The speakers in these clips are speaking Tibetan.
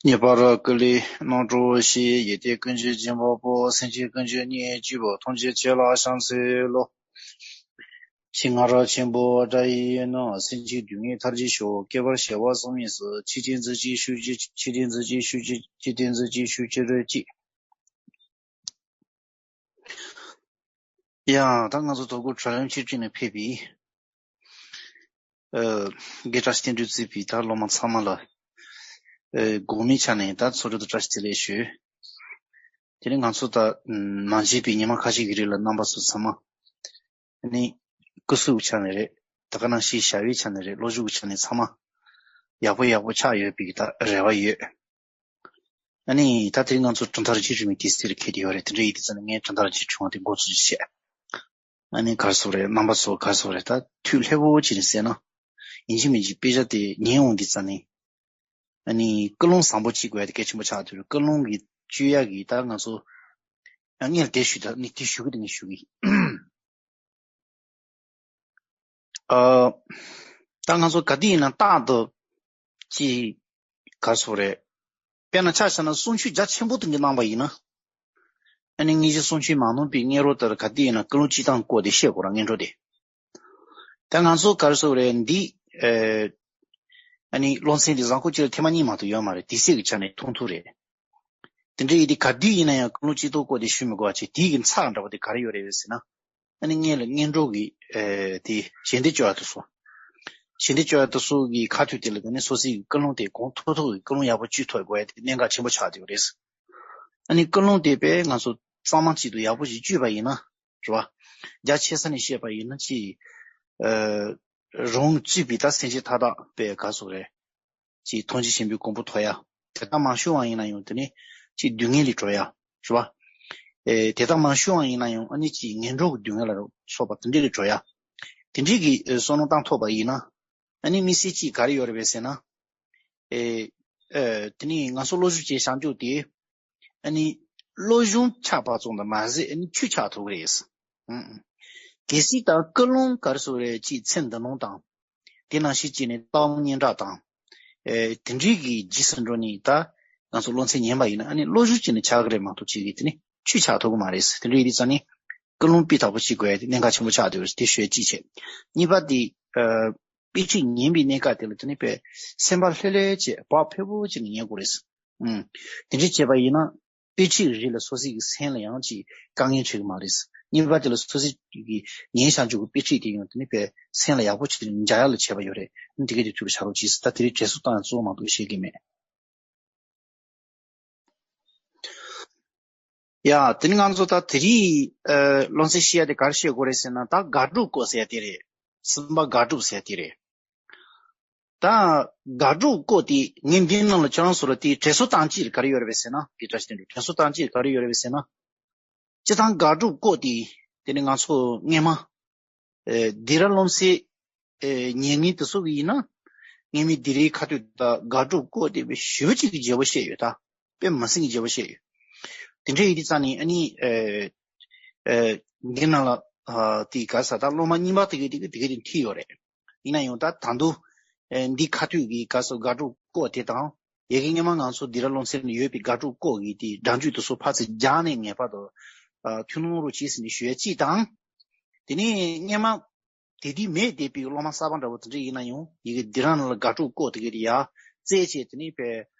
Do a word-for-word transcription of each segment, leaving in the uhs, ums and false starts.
ངེས་པར་ཀུན་ལས་རྣམ་གྲོལ་ཞེས། ཡེ་ཤེས་ཀུན་གྱི་སྦྱིན་པ་པོ། སེམས་ཅན་ཀུན་གྱི་གཉེན་གཅིག་པུ། ཐམས་ཅད་ཁྱེད་ལ་ཕྱག་འཚལ་ལོ། ཞེས་ང་ར་ཆེན་པོ་སྒྲ་ཡིས་ནི། སེམས་ཅན་སྡུག་བསྔལ་ཐར་གྱིས་ཤོག། བསྐལ་པར་བྱེ་བ་གསུམ་ཡིན་ཟེར། ཆོས་ཀྱི་མཛོད་ཅིག་ཞུ་རྒྱུ། ཆོས་ཀྱི་མཛོད་ཅིག་ཞུ་རྒྱུ། ཆོས་ཀྱི་མཛོད་ཅིག་ཞུ་རྒྱུ་རེད་ཅིག་ཡང་ད་ང་ཚོ་དོ་དགོང་དྲ་ལམ་ཆེད་བསྐྲུན་ནས་ཕེབས་པའི། ཨ། དགེ་བཀྲ་ཤིས་བསྟན་འགྲོས་གཙོས་པའི་ད་སློབ་མ་ཚང་མ་ལ། ཨ། གོང་མའི་ཆ་ནས་ད་འཚམས་འདྲི་དང་བཀྲ་ཤིས་བདེ་ལེགས་ཞུ། དེ་ནས་ང་ཚོ་ད་མ་མཇལ་བའི་ཉི་མ་ཁ་ཤས་ཀྱི་རིང་ལ་རྣམ་པ་ཚོ་ཚང་མ། ཨ་ནི། སྐུ་གཟུགས་ཆ་ནས་རེད། ད་ག་ནང་བཞིན་བྱ་བའི་ཆ་ནས་རེད། སློབ་སྦྱོང་གི་ཆ་ནས་ཚང་མ། ཡག་པོ་ཡག་པོ་ཆགས་ཡོད་པའི་ད་རེ་བ་ཡོད། ཨ་ནི་ད་དེ་རིང་ང་ཚོ་གྲུབ་མཐའ་རིན་ཆེན་སྒྲོན་མེའི་དུས་ཚིགས་ལ་འཁེལ་བསྡད་ཡོད་རེད། དེ་འདྲ་ཡིན་དུས་ཙང་ནས་ངས་གྲུབ་མཐའ་རིན་ཆེན་སྒྲོན་མ་དེ་འགོ་ཚུགས་ཀྱི་བཤད། ཨ་ནི་ག་རེ་ཟེར་རེད། རྣམ་པ་ཚོ་ག་རེ་ཟེར་རེད། ད་ཐུགས་ལྷོད་པོ་བྱས་ནས་གསན་ན། ཡིན་གཅིག་མིན་གཅིག་དཔེ་ཆ་དེ་ཉན་འོང་དུས་ཙང་ནས། ཨ་ནི་ཀུན་སློང་བཟང་པོ་གཅིག་དགོས་ཡ་དེ་གལ་ཆེན་པོ་ཆགས་འདུག་ཀུན་སློང་གི་བཅོས་ཡ་གི་ད་ང་ཚོ། ཨ། ངས་དེ་ཞུས། ད་ནི་དེ་ཞུ་གི། དེ་ངས་ཞུ་གི། ཨ། ད་ང་ཚོ་ག་དུས་ཡིན་ན་རྟག་ཏུ་ཅིག་ག་རེ་ཟེར་རེད། དཔེར་ན་ཆ་བཞག་ན་གསུང་ཆོས་རྒྱ་ཆེན་པོ་དེ་འདྲ་གནང་པ་ཡིན་ན། ཨ་ནི་དངོས་གཞི་གསུང་ཆོས་མ་གནང་པའི་སྔོན་རོལ་ལྟར་ག་དུས་ཡིན་ན་ཀུན་སློང་སྤྱིར་བཏང་སྐོར་དེ་བཤད་དགོས་ར། སྔོན་འགྲོ་དེ། ད་ང་ཚོ་ག་རེ་ཟེར་རེད། འདི། ཨ། ཨ་ནི་སློབ་ཚན་འདི་བཟང་པོ་ཅིག་ལ་ཐེངས་མ་གཉིས་མ་གཏོགས་ཡོད་མ་རེད། དུས་ཚོད་ཀྱི་ཆ་ནས་ཐུང་ཐུང་རེད། དེ་འདྲ་ཡིན་དུས་ག་དུས་ཡིན་ན་ཡང་ཀུན་སློང་སྤྱི་ལྡོག་སྐོར་དེ་ཞུ་མི་དགོས་པ་བྱས། དེའི་གི་ཚིག་འདྲ་པོ་དེ་ག་རེ་ཡོད་རེད་ཟེར་ན། ཨ་ནི་སྔོན་ལ་སྔོན་འགྲོ་གི། ཨེ། དེ་ཞལ་འདེབས་བཅོལ་བ་དེ་ཚོ། ཞལ་འདེབས་བཅོལ་བ་དེ་ཚོ་གི་ཁ་ཐུག་དེ་ལ་དེ་ནི་སོ་སོའི་གི་ཀུན་སློང་དེ་གོང་མཐོ་ཐོག་གི་ཀུན་སློང་ཡག་པོ་བཅོས་ཐུབ་དགོས་ཡ་དེ་གནད་འགག་ཆེན་པོ་ཆགས་བསྡད་ཡོད་རེད། ཨ་ནི་ཀུན་སློང་དེ་དཔེ་ང་ཚོ་གཙང་མ་གཅིག་ཏུ་ཡག་པོ་ཞིག་བཅོས་པ་ཡིན་ན། རེད་བ། རྒྱ་ཆེ་ས་ནས་བཤད་པ་ཡིན་ན་ཅིག་ཨ། རང་གཅེས་པའི་ད་སེམས་ཅན་མཐའ་དག་དཔེ་ག་རེ་ཟེར་རེད། ཅིག་ཐུགས་རྗེ་ཆེན་པོའི་གོ་འཕང་ཐོབ་ཡ། དེ་དག་མ་བྱུང་བ་ཡིན་ན་ཡང་དེ་ནི་ཅིག་སྡུག་བསྔལ་ལས་གྲོལ་ཡ། རེད་བ། ཨེ། དེ་དག་མ་བྱུང་བ་ཡིན་ན་ཡང་ཨ་ནི་ཅིག་ངན་འགྲོ་གི་སྡུག་བསྔལ་ལ་སོགས་པ་དེ་འདྲ་ལས་གྲོལ་ཡ། དེ་འདྲའི་གི། ཨེ། བསམ་བློ་བཏང་ཐུབ་པ་ཡིན་ན། ཨ་ནི་དམིགས་བསལ་ཅིག་ག་རེ་ཡོད་རེད་པས་ཟེར་ན། ཨེ། ཨེ། དེ་ནི་ང་ཚོ་སློབ་སྦྱོང་བྱེད་བྱ་འཇུག་དེ། ཨ་ནི་བློ་སྦྱོང་ཆགས་པ་ཙམ་དུ་མ་ཟད། ཨ་ནི་ཆོས་ཆགས་ཐུབ་ཀྱི་རེད། ཨང་། གལ་སྲིད་ད་ཀུན་སློང་ག་རེ་ཟེར་རེད། ཅིག་ཚེ་འདི་ལོང་དང་། དེ་ནང་བཞིན་བྱས་ནས་ལྟ་བ་སྙན་གྲགས་དང་། ཨེ། དེ་འདྲའི་གི་རྗེས་སུ་འགྲོ་ནས་ད་ང་ཚོ་སློབ་ཚན་ཉན་པ་ཡིན་ན། ཨ་ནི་བློ་སྦྱོང་བྱས་ནས་ཆགས་ཀྱི་རེད་མ་གཏོགས་ཅིག་གི་དེ་ནི་ཆོས་ཆགས་ཐུབ་ཀྱི་མ་རེད། དེ་འདྲ་ཡིན་དུས་ཙང་ནི་ཀུན་སློང་སྤུས་དག་པོ་བྱེད་དགོས་ཡ་དེ་གནད་འགག་ཆེན་པོ་ཆགས་བསྡད་ཡོད་རེད། དེ་ཞུ་ཡ་གཅིག་བྱས། གཉིས་པ་དེ། ཨ། དཔེ་ཁྲིད་ཉན་པའི་གནས་སྐབས་དེ་ལ་དེ་ནི་དཔེ་སེམས་པ་ལྷོད་ལྷོད་བྱས། བག་ཕེབས་པོ་བྱས་ནས་ཉན་དགོས་རེད། ཨང་། དེ་འདྲ་བྱས་པ་ཡིན་ན། དཔེ་ཁྲིད་རིགས་ལ་སོ་སོའི་གི་སེམས་ལ་ཡང་ཅིག་དཀའ་ངལ་འཕྲད་ཀྱི་མ་རེད། གཉིས་པ་དེ་ལ་སོ་སོའི་གི་ཉན་བྱ་འཇུག་གི་དཔེ་ཁྲིད་དེ་ཡང་དེ་ནི་དཔེ་སེམས་ལ་ཡག་པོ་བྱས་ནས་འཇགས་ཡག་ལ་བྱས་པ་ཡོད་རེད། དེ་ག་དེ་ཐུགས་ལ་བཞག་རོགས་གྱིས། ད་དེ་རིང་དྲན་གསོ་བཏང་ཡག་གཙོ་བོ་མང་པོ་བཤད་ཀྱི་མེད། ཡ། དེ་ནི་ང་ཚོ་ད་དེ་རིང་། ཨ། སློབ་ཚན་བཤད་ཡ་དེ་ག་རེ་བཤད་དགོས་རེད་ཟེར་ན། ད་དགག་སྒྲུབ་སྐོར་ཟེར་ཡ་དེ་རེད། སེམས་པ་དགག་སྒྲུབ་ཟེར་ཡ་དེ་རེད། ད་དགག་སྒྲུབ་སྐོར་དེ་ངས་འདི་ནང་ལ་ཁྱེད་རང་ཚོ་ལ་དེ་དྲན་གསོ་བཏང་ཅིག་ག་རེ་ཡོད་རེད་པས་ཟེར་ན། དེ་བཀྲ་ཤིས་བསྟན་འགྲོ། དྲན་གསོ་བཏང་ཅིག་ག་རེ་ཡོད་རེད་པས་ཟེར་ན། སྤྱིར་བཏང་དགག་སྒྲུབ་སྐོར་དེ། དེ་ནི་ང་ཚོ་སྔས་མ། ཨེ། སྡིགས་ར་སློབ་ཚན། ཨེ། ཉན་མཁན་དེ་ཚོ་གི་ཡིན་ན། སྔས་མའི་སྡིགས་རའི་ཁ་ཐུག་ད་དགག་སྒྲུབ་སྐོར་དེ་དཔེ་ཞེ་པོ་ཅིག་གི་རྒྱས་པོ་བཤད་ཡོད་ད། དཔེ་མི་སྲིད་ཀྱི་རྒྱས་པོ་བཤད་ཡོད། དེ་འདྲ་ཡིན་དུས་ཙང་ནས་ཨ་ནི། ཨེ། ཨེ། འདི་ནང་ལ། ཨ། དེ་ག་ས་ད་སློབ་མ་རྙིང་པ་དེ་གས་དེ་གས་དེ་གས་དེ་འཁྲིད་ཡོད་རེད། ཡིན་ན་ཡང་ད་ད་དུང་། ཨེ། འདི་ཁ་ཐུག་གི་ག་ས་དགག་སྒྲུབ་སྐོར་དེ་དང་། ཡ་གི་སྔས་མ་ང་ཚོ་སྡིགས་ར་སློབ་ཚན་ལ་ཡོད་པའི་དགག་སྒྲུབ་སྐོར་གྱི་དེ་སྒྲ་འཇུག་དེ་ཚོ་ཕར་ཚུར་སྦྱར་ནས་ངེས་པར་དུ། ཨ། ཐུགས་སྣང་རོགས་གྱིས་ཟེར་ནས་ཞུ་ཡ་གཅིག་དང་། དེ་ནས་སྔས་མ། དེ་དུས་མེད་བསྡད་པའི་སློབ་མ་གསར་པ་འདྲ་བོ་དེ་འདྲ་ཡིན་ན་ཡང་། ཡ་གི་སྡིགས་ར་ནང་ལ་དགག་སྒྲུབ་སྐོར་དེ་གས་དེ་ཡར་བཙལ་བྱས། དེ་ནས་དཔེ་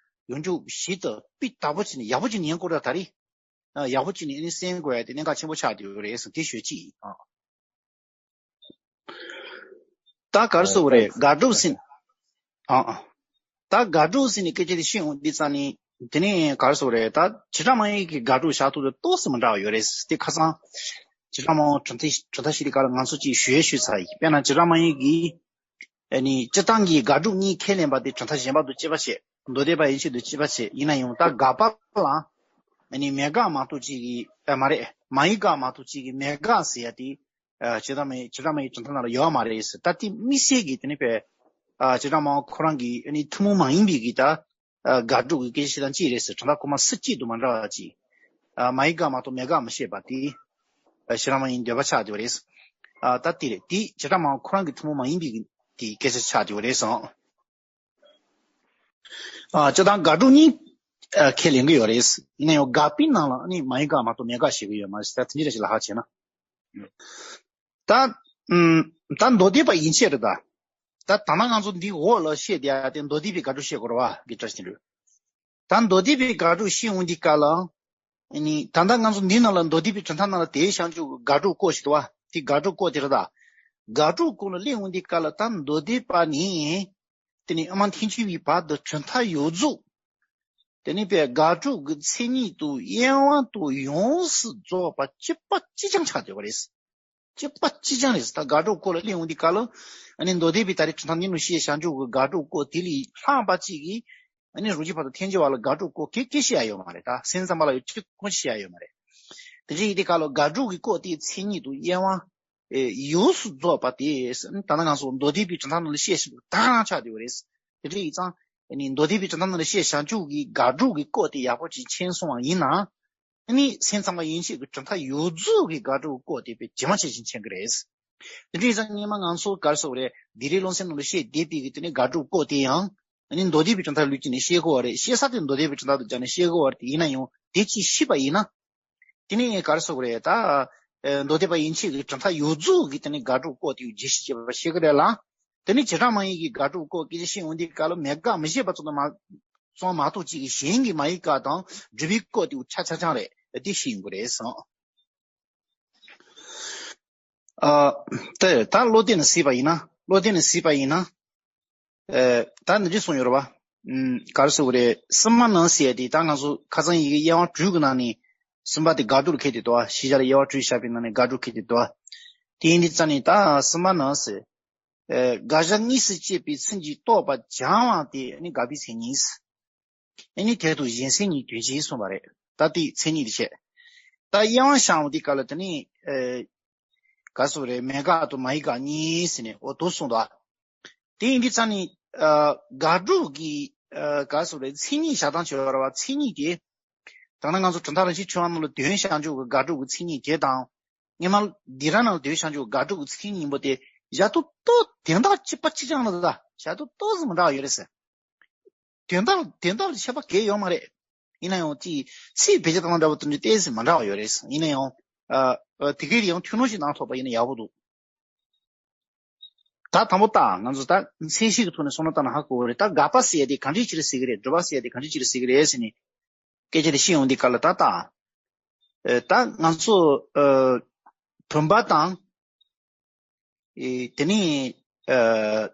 ཡོངས་རྫོགས་ཞིབ་ཏུ་སྤུས་དག་པོ་བྱས་ནས་ཡག་པོ་བྱས་ནས་ཉན་དགོས་ར། ད་རེས། ཨ། ཡག་པོ་བྱས་ནས་ཨ་ནི་གསན་དགོས་ཡ་དེ་གནད་འགག་ཆེན་པོ་ཆགས་བསྡད་ཡོད་རེད་ཟེར་དེ་ཞུ་ཡ་གཅིག་ཡིན། ཨ། ད་ག་རེ་ཟེར་དགོས་རེད། དགག་སྒྲུབ་ཟེར། ཨ་ཨ། ད་དགག་སྒྲུབ་ཟེར་ནས་སྐད་ཆ་དེ་ཤེས་འོང་དུས་ཙང་ནས། དེ་ནས་ག་རེ་ཟེར་དགོས་རེད། ད་བྱེ་བྲག་སྨྲ་བའི་གི་དགག་སྒྲུབ་བྱ་ཐུབ་དེ་ཏོག་ཙམ་མི་འདྲ་བ་ཡོད་རེད། དེ་ཁ་སང་བྱེ་བྲག་སྨྲ་བ་གྲུབ་མཐའ་གྲུབ་མཐའ་ཞེས་པའི་སྐབས་ལ་ང་ཚོ་ཅིག་ཞུ་ཡས་ཞུས་ཚར་ཡིན། དཔེར་ན་བྱེ་བྲག་སྨྲ་བའི་གི། ཨ་ནི་སྤྱིར་བཏང་གི་དགག་སྒྲུབ་གཉིས་ཁས་ལེན་པ་དེ་གྲུབ་མཐའ་གཞན་པ་དང་གཅིག་པ་བྱས། མདོ་སྡེ་པ་ཡན་ཆད་དང་གཅིག་པ་བྱས། ཡིན་ན་ཡང་ད་དགག་པ་ལ། ཨ་ནི་མེད་དགག་མ་གཏོགས་གཅིག་གི། ཨ། མ་རེད། མ་ཡིན་དགག་མ་གཏོགས་གཅིག་གི་མེད་དགག་ཟེར་ཡ་དེ། ཨ། བྱེ་བྲག་སྨྲ་བྱེ་བྲག་སྨྲ་བའི་གྲུབ་མཐའ་ནང་ལ་ཡོད་མ་རེད་ཟེར། ད་དེ་དམིགས་བསལ་གྱི་དེ་ནི་དཔེ། ཨ། བྱེ་བྲག་སྨྲ་བ་ཁོ་རང་གི་ཨ་ནི་ཐུན་མོང་མ་ཡིན་པའི་གི་ད། ཨ། དགག་སྒྲུབ་ཀྱི་སྐད་ཆ་བཤད་སྟངས་གཅིག་རེད་ཟེར། གྲུབ་མཐའ་ཁོ་མ་སུ་གཅིག་ཏུ་མ་འདྲ་བ་ཅིག། ཨ། མ་ཡིན་དགག་མ་གཏོགས་མེད་དགག་མི་བཤད་པ་དེ། ཨ། བྱེ་བྲག་སྨྲ་བའི་འདོད་པ་ཆགས་བསྡད་པ་རེད། ཨ། ད་དེ་རེད། དེ་བྱེ་བྲག་སྨྲ་བ་ཁོ་རང་གི་ཐུན་མོང་མ་ཡིན་པའི་གི་དེ་སྐད་ཆ་ཆགས་བསྡད་པ་རེད་བསམ། ཨ། སྤྱིར་བཏང་དགག་སྒྲུབ་གཉིས་ ཨ་ཁས་ལེན་གྱི་ཡོད་རེད། ཡིན་ན་ཡང་དགག་པའི་ནང་ལ་ཨ་ནི་མ་ཡིག་དགག་མ་གཏོགས་མེད་དགག་བྱེད་ཀྱི་ཡོད་མ་རེད། ད་དེ་འདྲ་ཞིག་ལ་ཧ་བྱས་ན། ད་ཨུམ་ད་མདོ་སྡེ་པ་ཡན་ཆད་རེད་ད། ད་ད་ལྟ་ང་ཚོ་འདི་འོག་ལ་བཤད་བསྡད་ཡ་དེ་མདོ་སྡེ་པའི་དགག་སྒྲུབ་བཤད་དགོས་རེད་བ། དགེ་བཀྲ་ཤིས་འགྲོ། ད་མདོ་སྡེ་པའི་དགག་སྒྲུབ་བཤད་འོང་དུས་སྐབས་ལ། ཨ་ནི་ད་ལྟ་ང་ཚོ་འདི་ནང་ལ་མདོ་སྡེ་པའི་གྲུབ་མཐའ་ནང་ལ་དེའི་བྱང་ཆུབ་ཀྱི་དགག་སྒྲུབ་སྐོར་ཞིག་འདུག་བ། དེ་དགག་སྒྲུབ་སྐོར་དེ་རེད་ད། དགག་སྒྲུབ་སྐོར་ལ་སླེབས་འོང་དུས་སྐབས་ལ་ད་མདོ་སྡེ་པ་ནི། དེ་ནི་ཨ་མ་ཐལ་འགྱུར་བའི་བར་དུ་གྲུབ་མཐའ་ཡོངས་རྫོགས། དེ་ནི་པའི་དགག་སྒྲུབ་ཀྱི་མཚན་ཉིད་དུ་དབྱེ་བ་དང་ཡོངས་སུ་རྫོགས་པ་གཅིག་པ་གཅིག་རྐྱང་ཆགས་བསྡད་པ་རེད། གཅིག་པ་གཅིག་རྐྱང་རེད། ད་དགག་སྒྲུབ་སྐོར་ལ་གླེང་འོང་དུས་སྐབས་ལ། ཨ་ནི་མདོ་སྡེ་པའི་ད་རེས་གྲུབ་མཐའ་འདི་ནང་བཤད་བྱང་ཆུབ་ཀྱི་དགག་སྒྲུབ་སྐོར་དེ་ལས་ལྷག་པ་གཅིག་གིས། ཨ་ནི་རང་རྒྱུད་བར་དུ་ཐལ་འགྱུར་བ་ལ་དགག་སྒྲུབ་སྐོར་གེ་གེ་བཤད་ཡ་ཡོད་མ་རེད། ད་སེམས་ཙམ་པ་ལ་ཡང་གཅིག་ཀྱང་བཤད་ཡ་ཡོད་མ་རེད། དེ་འདྲ་ཡིན་དུས་སྐབས་ལ་དགག་སྒྲུབ་ཀྱི་སྐོར་དེའི་མཚན་ཉིད་དུ་དབྱེ་བ། ཨེ་ཡོངས་སུ་རྫོགས་པ་དེ། ད་ནི་ང་ཚོ་མདོ་སྡེ་པའི་གྲུབ་མཐའ་ནང་ལ་བཤད་བཞིན་པ་དེ་རང་ཆགས་བསྡད་པ་རེད། དེ་འདྲ་ཡིན་ཙང་། ཨ་ནི་མདོ་སྡེ་པའི་གྲུབ་མཐའ་ནང་ལ་བཤད་བྱང་ཆུབ་ཀྱི་དགག་སྒྲུབ་ཀྱི་སྐོར་དེ་ཡག་པོ་ཅིག་མཁྱེན་སོང་བ་ཡིན་ན། ཨ་ནི་སེམས་ཙམ་པ་ཡན་ཆད་ཀྱི་གྲུབ་མཐའ་ཡོངས་རྫོགས་ཀྱི་དགག་སྒྲུབ་སྐོར་དེ་དཔེ་ཇི་མ་ཇི་བཞིན་མཁྱེན་གྱི་རེད། དེ་འདྲ་ཡིན་ཙང་སྔོན་མ་ང་ཚོ་ག་རེ་ཟེར་དགོས་རེད། སྡེ་རིགས་སློབ་ཚན་ནང་ལ་བཤད་བསྡད་པའི་གི་དེ་ནི་དགག་སྒྲུབ་སྐོར་དེ་ཡང་། ཨ་ནི་མདོ་སྡེ་པའི་གྲུབ་མཐའ་ལུགས་ཀྱི་ནི་བཤད་དགོས་པ་རེད། བཤད་ས་དེ་མདོ་སྡེ་པའི་གྲུབ་མཐའ་དང་སྦྱར་ནས་བཤད་དགོས་པ་རེད། དེ་ཡིན་ན་ཡང་དེ་ཅིག་ཤེས་པ་ཡིན་ན། དེ་ནི་ག་རེ་ཟེར་དགོས་རེད། ད་ཨ་མདོ་སྡེ་པ་ཡན་ཆད་ཀྱི་གྲུབ་མཐའ་ཡོངས་རྫོགས་ཀྱི་དེ་ནི་དགག་སྒྲུབ་སྐོར་དེ་རྒྱས་བཤད་བྱེད་པ་ཤེས་ཀྱི་རེད་ལ། དེ་ནི་བྱེ་བྲག་སྨྲ་བའི་གི་དགག་སྒྲུབ་སྐོར་སྐད་ཆ་བཤད་འོང་དུས་སྐབས་ལ་མེད་དགག་མི་བྱེད་པ་ཙམ་དུ་མ་ཙམ་མ་གཏོགས་ཅིག་གི་གཞན་གྱི་མ་ཡིག་དགག་དང་སྒྲུབ་པའི་སྐོར་དེ་ཆ་ཆ་ཆང་རེད། དེ་ཤེས་ཡོང་གི་རེད་སོང་། ཨ། དེ་ད་བློ་གཏད་ནས་གཟིགས་པ་ཡིན་ན། བློ་གཏད་ནས་གཟིགས་པ་ཡིན་ན། ཨེ། ད་འདི་འདྲ་གསུངས་ཡོད་རེད་བ། ཨུམ། ག་རེ་ཟེར་དགོས་རེད། སུ་མ་ན་ཟེར་ཡ་དེ་ད་ང་ཚོ་ཁ་སང་ཡི་གེ་དབྱེ་བ་དྲུག་གི་ནང་ནས་གསུམ་པ་དེ་དགག་སྒྲུབ་ལ་འཁེལ་ཏེ་འདུག་བ། ཤེས་བྱ་ལ་དབྱེ་བ་དྲུག་བཞག་པའི་ནང་ནས་དགག་སྒྲུབ་འཁེལ་ཏེ་འདུག་བ། དེ་ཡིན་དུས་ཙང་ནས་ད་སུ་མ་ན་ཟེར། ཨེ། དགག་བྱ་གཉིས་སུ་དཔྱད་པའི་ཚུལ་གྱིས་རྟོགས་པར་བྱ་བ་དེ་ནི་དགག་པའི་མཚན་ཉིད། ཨ་ནི་དེ་དུ་གཞན་མཚན་ཉིད་དོན་གཅིག་གསུངས་པ་རེད། ད་དེ་མཚན་ཉིད་དེ་བཤད། ད་དབྱེ་བ་བཤད་འོང་དུས་སྐབས་ལ་དེ་ནི། ཨེ། ག་རེ་ཟེར་དགོས་རེད། མེད་དགག་དང་མ་ཡིག་དགག་གཉིས་ཟེར་ནས་འོ་དེ་གསུངས་འདུག་དེ་ཡིན་དུས་ཙང་ནི། ཨ། དགག་སྒྲུབ་ཀྱི། ཨ། ག་རེ་ཟེར་དགོས་རེད། མཚན་ཉིད་བཞག་སྟངས་བྱེད་པ་རེད་བ། མཚན་ཉིད་དེ། ད་ནི་ང་ཚོ་གྲུབ་མཐའ་རང་བཞིན་ཆོས་དབྱིངས་ནང་ལ་དོན་བྱང་ཆུབ་ཀྱི་དགག་སྒྲུབ་ཀྱི་མཚན་ཉིད་དེ་དང་། སྔོན་མ་འདི་རང་ནང་ལ་དོན་བྱང་ཆུབ་དགག་སྒྲུབ་ཀྱི་མཚན་ཉིད་པོ་དེ་བཞག་ཐུབ་ཏོ་དོན་དག་གཅིག་པ་གཅིག་རྐྱང་ལ། ད་བཞག་ཐུབ་ཏོ་ཟིག་མི་འདྲ་བ་ཡོད་རེད་ཟེར། དོན་དག་དོན་དག་ལ་ཁྱད་པར་གང་ཡང་ཡོད་མ་རེད། ཡིན་ན་ཡང་ཅིག་ཚིག་བེད་སྤྱོད་བཏང་འདྲ་བོ་དེ་འདྲ་ཏོག་ཙམ་མི་འདྲ་བ་ཡོད་རེད། ཡིན་ན་ཡང་། ཨ། ཨ། དེ་གའི་ཡང་ཐུན་མོང་ཞིག་གནང་ཐུབ་པ་ཡིན་ན་ཡག་པོ་འདུག་ད་དང་པོ་ད་ང་ཚོ་ད་མཚན་གཞི་གི་ཐོག་ནས་བསམ་བློ་བཏང་ན་ཧ་གོ་གི་རེད། ད་དགག་པ་ཟེར་ཡ་དེ་གང་འདྲ་ཅིག་ལ་ཟེར་གི་རེད། སྒྲུབ་པ་ཟེར་ཡ་དེ་གང་འདྲ་ཅིག་ལ་ཟེར་གི་རེད་ཟེར་ནས་སྐད་ཆ་དེ་བཤད་ཡོང་དུས་སྐབས་ལ། ད་ད། ཨེ། ད་ང་ཚོ། ཨ། བུམ་པ་དང་། ཨེ། དེ་ནས། ཨ།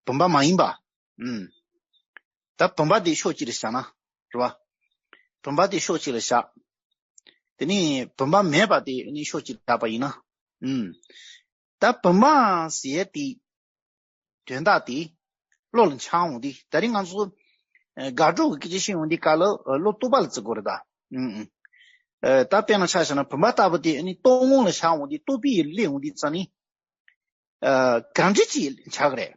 བུམ་པ་མ་ཡིན་པ། ཨུམ། ད་བུམ་པ་དེ་ཕྱོགས་གཅིག་ལ་བཞག་ན། རེད་བ། བུམ་པ་དེ་ཕྱོགས་གཅིག་ལ་བཞག་དེ་ནས་བུམ་པ་མེད་པ་དེ་ནི་ཕྱོགས་གཅིག་ལ་བཞག་པ་ཡིན་ན། ཨུམ། ད་བུམ་པ་ཟེར་ཡ་དེ། དོན་དག་དེ་བློ་ལ་འཆར་འོང་དུས། ད་རིང་ང་ཚོ་ཨ་དགག་སྒྲུབ་ཀྱི་སྐད་ཆ་བཤད་འོང་དུས་སྐབས་ལ་ཨ་བློ་རྟོག་པ་ལ་བརྩི་དགོས་རེད་ད། ཨུམ་ཨུམ། ཨ་ད་དཔེར་ན་ཆ་བཞག་ན་བུམ་པ་ལྟ་བུ་དེ་ཨ་ནི་རྟོག་ངོ་ལ་འཆར་འོང་དུས། རྟོག་པའི་ཡུལ་ལ་སླེབས་འོང་དུས་ཙང་ནི། ཨ་གང་འདྲ་ཅིག་འཆར་གི་རེད།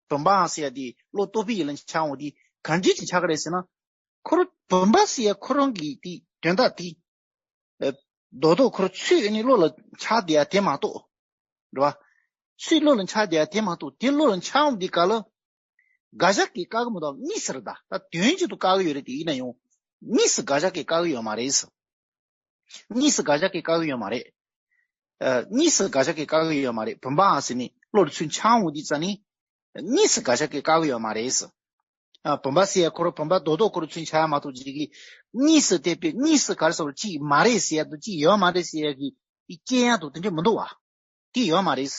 བུམ་པའང་ཟེར་ཡ་དེ་བློ་རྟོག་པའི་ཡུལ་ལ་འཆར་འོང་དུས་གང་འདྲ་ཅིག་འཆར་གི་རེད་ཟེར་ན། ཁོ་རང་བུམ་པ་ཟེར་ཡ་ཁོ་རང་གི་དེ་དོན་དག་དེ། ཨ་རྡོག་རྡོག་ཁོ་རང་ཚུར་ཨ་ནི་བློ་ལ་འཆར་བསྡད་ཡ་དེ་མ་གཏོགས། རེད་བ། ཚུར་བློ་ལ་འཆར་བསྡད་ཡ་དེ་མ་གཏོགས། དེ་བློ་ལ་འཆར་འོང་དུས་སྐབས་ལ། དགག་བྱ་གིས་བཀག་གི་མི་འདུག་གཉིས་སུ་རེད་ད། ད་དོན་གཅིག་ཏུ་བཀག་གི་ཡོད་རེད་དེ། ཡིན་ན་ཡང་། གཉིས་སུ་དགག་བྱ་གིས་བཀག་གི་ཡོད་མ་རེད། གཉིས་སུ་དགག་བྱ་གིས་བཀག་གི་ཡོད་མ་རེད། ཨ་གཉིས་སུ་དགག་བྱ་གིས་བཀག་གི་ཡོད་མ་རེད། བུམ་པའང་ཟེར་ནས་བློ་ལ་ཚུར་འཆར་འོང་དུས་ཙང་ནི། གཉིས་སུ་དགག་བྱ་གིས་བཀག་གི་ཡོད་མ་རེད། ཨ་བུམ་པ་ཟེར་ཡ་ཁོ་རང་བུམ་པ་རྡོག་རྡོག་ཁོ་རང་ཚུར་འཆར་ཡ་མ་གཏོགས་ཅིག་གིས། གཉིས་སུ་དེ་དཔེ་གཉིས་སུ་ག་རེ་ཟེར་བ། གཅིག་མ་རེད་ཟེར་ཡ་དང་གཅིག་ཡོད་མ་རེད་ཟེར་ཡ་གི་དེ་རྐྱེན་ཡག་དང་དེ་འདྲ་མི་འདུག་བ། དེ་ཡོད་མ་རེད།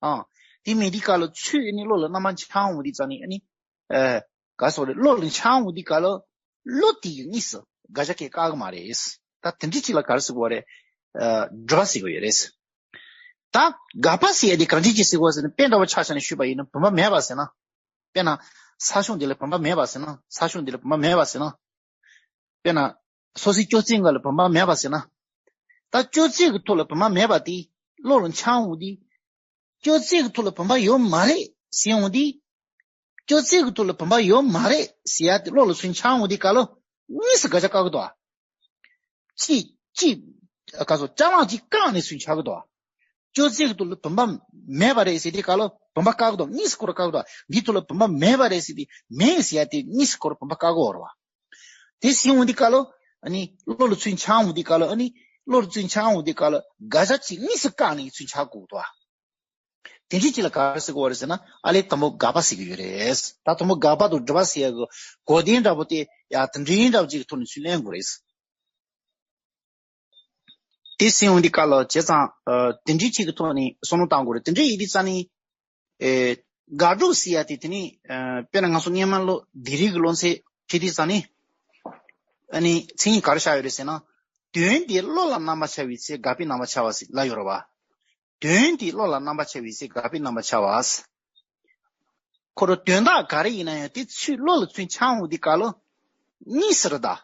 ཨང་། དེ་མེད་དུས་སྐབས་ལ་ཚུར་ཨ་ནི་བློ་ལ་རྣམ་པར་འཆར་འོང་དུས་ཙང་ནི་ཨ་ནི། ཨ་ག་རེ་ཟེར་དགོས་རེད། བློ་ལ་འཆར་འོང་དུས་སྐབས་ལ། བློ་དེ་ཡིས་གཉིས་སུ་དགག་བྱ་གིས་བཀག་གི་མ་རེད། ད་དེ་འདྲ་ཅིག་ལ་ག་རེ་ཟེར་དགོས་རེད། ཨ་སྒྲུབ་པ་ཟེར་གྱི་ཡོད་རེད། ད་དགག་པ་ཟེར་ཡ་དེ་གང་འདྲ་ཅིག་ཟེར་དགོས་ཟེར་ན། དཔེ་འདྲ་བོ་ཆ་བཞག་ནས་ཞུས་པ་ཡིན་ན། བུམ་པ་མེད་པ་ཟེར་ན། དཔེར་ན། ས་ཕྱོགས་འདི་ལ་བུམ་པ་མེད་པ་ཟེར་ན། ས་ཕྱོགས་འདི་ལ་བུམ་པ་མེད་པ་ཟེར་ན། དཔེར་ན། སོ་སོའི་ཅོག་ཙེ་སྒང་ལ་བུམ་པ་མེད་པ་ཟེར་ན། ད་ཅོག་ཙེ་གི་ཐོག་ལ་བུམ་པ་མེད་པ་དེ་བློ་ལ་འཆར་འོང་དུས། ཅོག་ཙེ་གི་ཐོག་ལ་བུམ་པ་ཡོད་མ་རེད་ཟེར་འོང་དུས། ཅོག་ཙེ་གི་ཐོག་ལ་བུམ་པ་ཡོད་མ་རེད་ཟེར་ཡ་དེ་བློ་ལ་ཚུར་འཆར་འོང་དུས་སྐབས་ལ། གཉིས་སུ་དགག་བྱ་བཀག་གི་འདུག་ཨ། གཅིག་གཅིག་ག་ཚོད་རྐྱང་པ་གཅིག་བཀག་ནས་ཚུར་འཆར་གི་འདུག་ཨ། ཅོག་ཙེ་གི་ཐོག་ལ་བུམ་པ་མེད་པ་རེད་ཟེར་དུས་སྐབས་ལ་བུམ་པ་བཀག་གི་འདུག་གཉིས་སུ་ཁོ་རང་བཀག་གི་འདུག་འདིའི་ཐོག་ལ་བུམ་པ་མེད་པ་རེད་ཟེར་དུས་མེད་ཟེར་ཡ་དེ་གཉིས་སུ་ཁོ་རང་བུམ་པ་བཀག་གི་ཡོད་རེད་བ། དེ་ཟིན་འོང་དུས་སྐབས་ལ། ཨ་ནི་བློ་ལ་ཚུར་འཆར་འོང་དུས་སྐབས་ལ། ཨ་ནི་བློ་ལ་ཚུར་འཆར་འོང་དུས་སྐབས་ལ་དགག་བྱ་གཅིག་དངོས་སུ་བཀག་ནས་ཚུར་འཆར་དགོས་འདུག་བ། དེ་འདྲའི་ཅིག་ལ་ག་རེ་ཟེར་དགོས་པ་རེད་ཟེར་ན། ཨ་ལས་དང་པོ་དགག་པ་ཟེར་གྱི་ཡོད་རེད། ད་དང་པོ་དགག་པ་དང་སྒྲུབ་པ་ཟེར་ཡག་གི་གོ་དོན་འདྲ་པོ་དེ་ཡ་དེ་འདྲའི་འདྲ་པོ་ཅིག་གི་ཐོག་ནས་ཚུར་ལེན་དགོས་རེད། དེ་ཟིན་འོང་དུས་སྐབས་ལ་བྱས་ཙང་། ཨ། དེ་འདྲའི་ཅིག་གི་ཐོག་ནས་བསམ་བློ་བཏང་དགོས་རེད། དེ་འདྲའི་ཡིན་དུས་ཙང་ནི། ཨེ། དགག་སྒྲུབ་ཟེར་ཡ་དེ་དེ་ནི། ཨ། དཔེར་ན་ང་ཚོ་སྔོན་མ་ལོ་སྡེ་རིག་གི་སློབ་ཚན་ཁྲིད་དུས་ཙང་ནི། ཨ་ནི་མཚན་ཉིད་ག་རེ་བཞག་ཡོད་རེད་ཟེར་ན། དོན་དེ་བློ་ལ་རྣམ་པར་འཆར་བའི་ཚེ་དགག་པའི་རྣམ་པར་འཆར་བ་ཟེར་ལབ་ཡོད་རེད་བ། དོན་དེ་བློ་ལ་རྣམ་པར་འཆར་བའི་ཚེ་དགག་པའི་རྣམ་པར་འཆར་བ། ཁོ་རང་དོན་དག་ག་རེ་ཡིན་ན་ཡང་དེ་ཚུར་བློ་ལ་ཚུར་འཆར་འོང་དུས་སྐབས་ལ། དངོས་སུ་རེད་ད།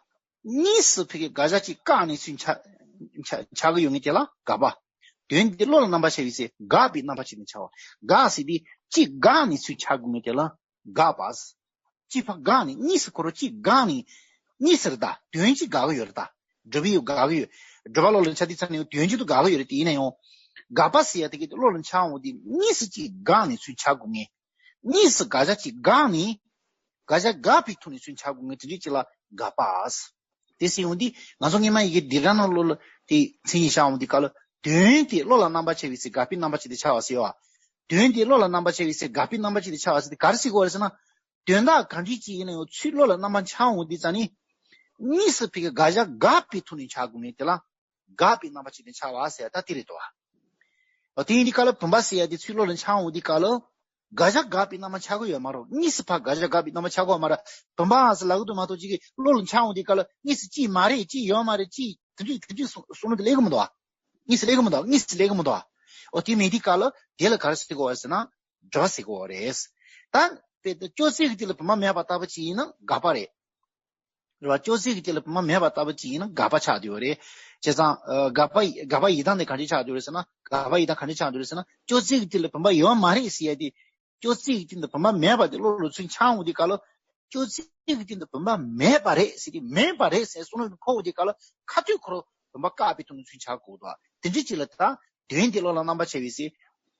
དངོས་སུ་ཕ་གི་དགག་བྱ་གཅིག་བཀག་ནས་ཚུར་འཆར་འཆར་འཆར་གི་ཡོད་མཁན་དེ་ལ་དགག་པ། དོན་དེ་བློ་ལ་རྣམ་པར་འཆར་བའི་ཚེ་དགག་པའི་རྣམ་པར་ཕྱེ་ནས་འཆར་བ། དགག་ཟེར་དུས་གཅིག་བཀག་ནས་ཚུར་འཆར་དགོས་མཁན་དེ་ལ་དགག་པ། གཅིག་ཕར་བཀག་ནས། དངོས་སུ་ཁོ་རང་གཅིག་བཀག་ནས། དངོས་སུ་རེད་ད། དོན་གཅིག་དགག་གི་ཡོད་རེད་ད། སྒྲུབ་པའི་དགག་གི་ཡོད། སྒྲུབ་པ་བློ་ལ་འཆར་དུས་ཙམ་ནས་དོན་གཅིག་ཏུ་དགག་གི་ཡོད་རེད་དེ། ཡིན་ན་ཡང་། དགག་པ་ཟེར་ཡ་དེ་གི་བློ་ལ་འཆར་འོང་དུས་དངོས་སུ་གཅིག་བཀག་ནས་ཚུར་འཆར་དགོས་མཁན། དངོས་སུ་དགག་བྱ་གཅིག་བཀག་ནས། དགག་བྱ་དགག་པའི་ཐོག་ནས་ཚུར་འཆར་དགོས་མཁན་དེ་འདྲ་ཅིག་ལ་དགག་པ། དེ་ཟེར་འོང་དུས་ང་ཚོ་སྔོན་མ་ཡི་གེ་འདི་རང་ནང་ལོགས་ལ་དེ་མཚན་ཉིད་བཞག་འོང་དུས་སྐབས་ལ། དོན་དེ་བློ་ལ་རྣམ་པར་འཆར་བའི་ཚེ་དགག་པའི་རྣམ་པར་ཕྱེ་སྟེ་འཆར་བ་ཟེར་བ། དོན་དེ་བློ་ལ་རྣམ་པར་འཆར་བའི་ཚེ་དགག་པའི་རྣམ་པར་ཕྱེ་སྟེ་འཆར་བ་ཟེར་དེ་ག་རེ་ཟེར་དགོས་རེད་ཟེར་ན། དོན་དག་གང་འདྲ་ཅིག་ཡིན་ན་ཡང་ཚུར་བློ་ལ་རྣམ་པར་འཆར་འོང་དུས་ཙམ་ནས། དངོས་སུ་ཕ་གི་དགག་བྱ་དགག་པའི་ཐོག་ནས་འཆར་དགོས་མཁན་དེ་ལ་དགག་པའི་རྣམ་པར་ཕྱེ་སྟེ་འཆར་བ་ཟེར་ད་དེ་རེད་དོ། འོ་དེ་ཡིན་དུས་སྐབས་ལ་བུམ་པ་ཟེར་ཡ་དེ་ཚུར་བློ་ལ་འཆར་འོང་དུས་སྐབས་ལ། དགག་བྱ་དགག་པའི་རྣམ་པ་འཆར་གི་ཡོད་མ་རེད། དངོས་སུ་ཕར་དགག་བྱ་དགག་པའི་རྣམ་པ་འཆར་གི་ཡོད་མ་རེད། བུམ་པ་ཟེར་ལབ་གི་འདུག་མ་གཏོགས་ཅིག་གིས་བློ་ལ་འཆར་འོང་དུས་སྐབས་ལ་དངོས་སུ་གཅིག་མ་རེད། གཅིག་ཡོད་མ་རེད། གཅིག་དེ་འདྲ་དེ་འདྲ་གསུང་གསུང་ལུགས་དེ་སླེབས་གི་མི་འདུག་བ། དངོས་སུ་སླེབས་གི་མི་འདུག་བ། དངོས་སུ་སླེབས་གི་མི་འདུག་བ། འོ་དེ་མེད་དུས་སྐབས་ལ་དེ་ལ་ག་རེ་ཟེར་དགོས་རེད་ཟེར་ན། སྒྲུབ་པ་ཟེར་དགོས་རེད། ད་དཔེ་དེ་ཅོག་ཙེ་གི་སྟེང་ལ་བུམ་པ་མེད་པ་ལྟ་བུ་ཅིག་ཡིན་ན་དགག་པ་རེད། རེད་བ། ཅོག་ཙེ་གི་སྟེང་ལ་བུམ་པ་མེད་པ་ལྟ་བུ་ཅིག་ཡིན་ན་དགག་པ་ཆགས་བསྡད་ཡོད་རེད། བྱས་ཙང་། ཨ། དགག་པ་དགག་པ་ཡི་དམ་དེ་ག་འདྲ་ཆགས་བསྡད་ཡོད་རེད་ཟེར་ན། དགག་པ་ཡི་དམ་ག་འདྲ་ཆགས་བསྡད་ཡོད་རེད་ཟེར་ན། ཅོག་ཙེ་གི་སྟེང་ལ་བུམ་པ་ཡོད་མ་རེད་ཟེར་ཡ་དེ། ཅོག་ཙེ་གི་སྟེང་དུ་བུམ་པ་མེད་པ་དེ་བློ་ལ་ཚུར་འཆར་འོང་དུས་སྐབས་ལ། ཅོག་ཙེ་གི་སྟེང་དུ་བུམ་པ་མེད་པ་རེད་ཟེར་དུས་མེད་པ་རེད་ཟེར་བསམ་བློ་འཁོར་འོང་དུས་སྐབས་ལ་ཁ་ཐུག་ཁོ་རང་བུམ་པ་བཀག་པའི་ཐོག་ནས་ཚུར་འཆར་དགོས་འདུག་དེ་འདྲ་ཅིག་ལ་ད་དོན་དེ་བློ་ལ་རྣམ་པར་འཆར་བའི་ཚེ་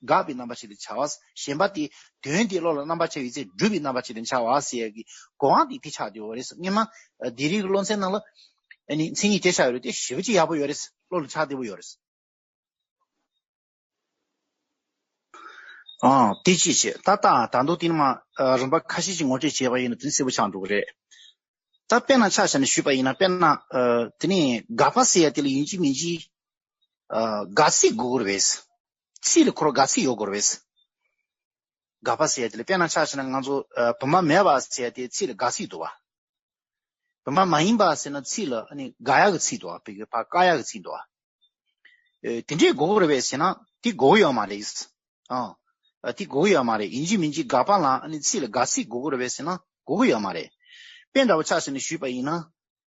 དགག་པའི་རྣམ་པར་ཕྱེ་སྟེ་འཆར་བ། གཞན་པ་དེ་དོན་དེ་བློ་ལ་རྣམ་པར་འཆར་བའི་ཚེ་སྒྲུབ་པའི་རྣམ་པར་ཕྱེ་སྟེ་འཆར་བ་ཟེར་ཡ་གི་གོ་འཕང་དེ་དེ་ཆགས་བསྡད་ཡོད་རེད། སྔོན་མ་སྡེ་རིག་གི་སློབ་ཚན་ནང་ལ་ཨ་ནི་མཚན་ཉིད་དེ་ཆགས་ཡོད་རེད་དེ། ཞེ་པོ་ཅིག་ཡག་པོ་ཡོད་རེད། བློ་ལ་འཆར་བདེ་པོ་ཡོད་རེད། ཨང་། དེ་ཅི་བྱེད། ད་ལྟ་ད་དུང་དེ་ནི་མ། ཨ། རིམ་པ་ཁ་ཤས་ཤིག་ངོ་སྤྲོད་བྱས་པ་ཡིན་ན་དེ་ནི་གསལ་པོ་ཆགས་འགྲོ་གི་རེད། ད་དཔེར་ན་ཆ་བཞག་ནས་ཞུས་པ་ཡིན་ན། དཔེར་ན། ཨ། དེ་ནི་དགག་པ་ཟེར་ཡ་དེ་ལ་ཡིན་གཅིག་མིན་གཅིག་ཨ། དགག་ཚིག་དགོས་ཀྱི་རེད་པས། ཚིག་ལ་ཁོ་རང་དགག་ཚིག་ཡོད་དགོས་རེད་པས། དགག་པ་ཟེར་ཡ་དེ་ལ་དཔེར་ན་ཆ་བཞག་ན་ང་ཚོ། ཨ། བུམ་པ་མེད་པ་ཟེར་ཡ་དེ་ཚིག་ལ་དགག་ཚིག་འདུག་བ། བུམ་པ་མ་ཡིན་པ་ཟེར་ན་ཚིག་ལ་ཨ་ནི་དགག་ཡག་གི་ཚིག་འདུག་བ། བོད་སྐད་ཕར་བཀག་ཡག་གི་ཚིག་འདུག་བ། ཨེ། དེ་འདྲས་དགོས་ཀྱི་རེད་པས་ཟེར་ན་དེ་དགོས་ཀྱི་ཡོད་མ་རེད། ཨང་། ཨ། དེ་དགོས་ཀྱི་ཡོད་མ་རེད། ཡིན་གཅིག་མིན་གཅིག་དགག་པ་ལ་ཨ་ནི་ཚིག་ལ་དགག་ཚིག་དགོས་ཀྱི་རེད་པས་ཟེར་ན་དགོས་ཀྱི་ཡོད་མ་རེད། དཔེ་འདྲ་བོ་ཆ་བཞག་ནས་ཞུས་པ་ཡིན་ན།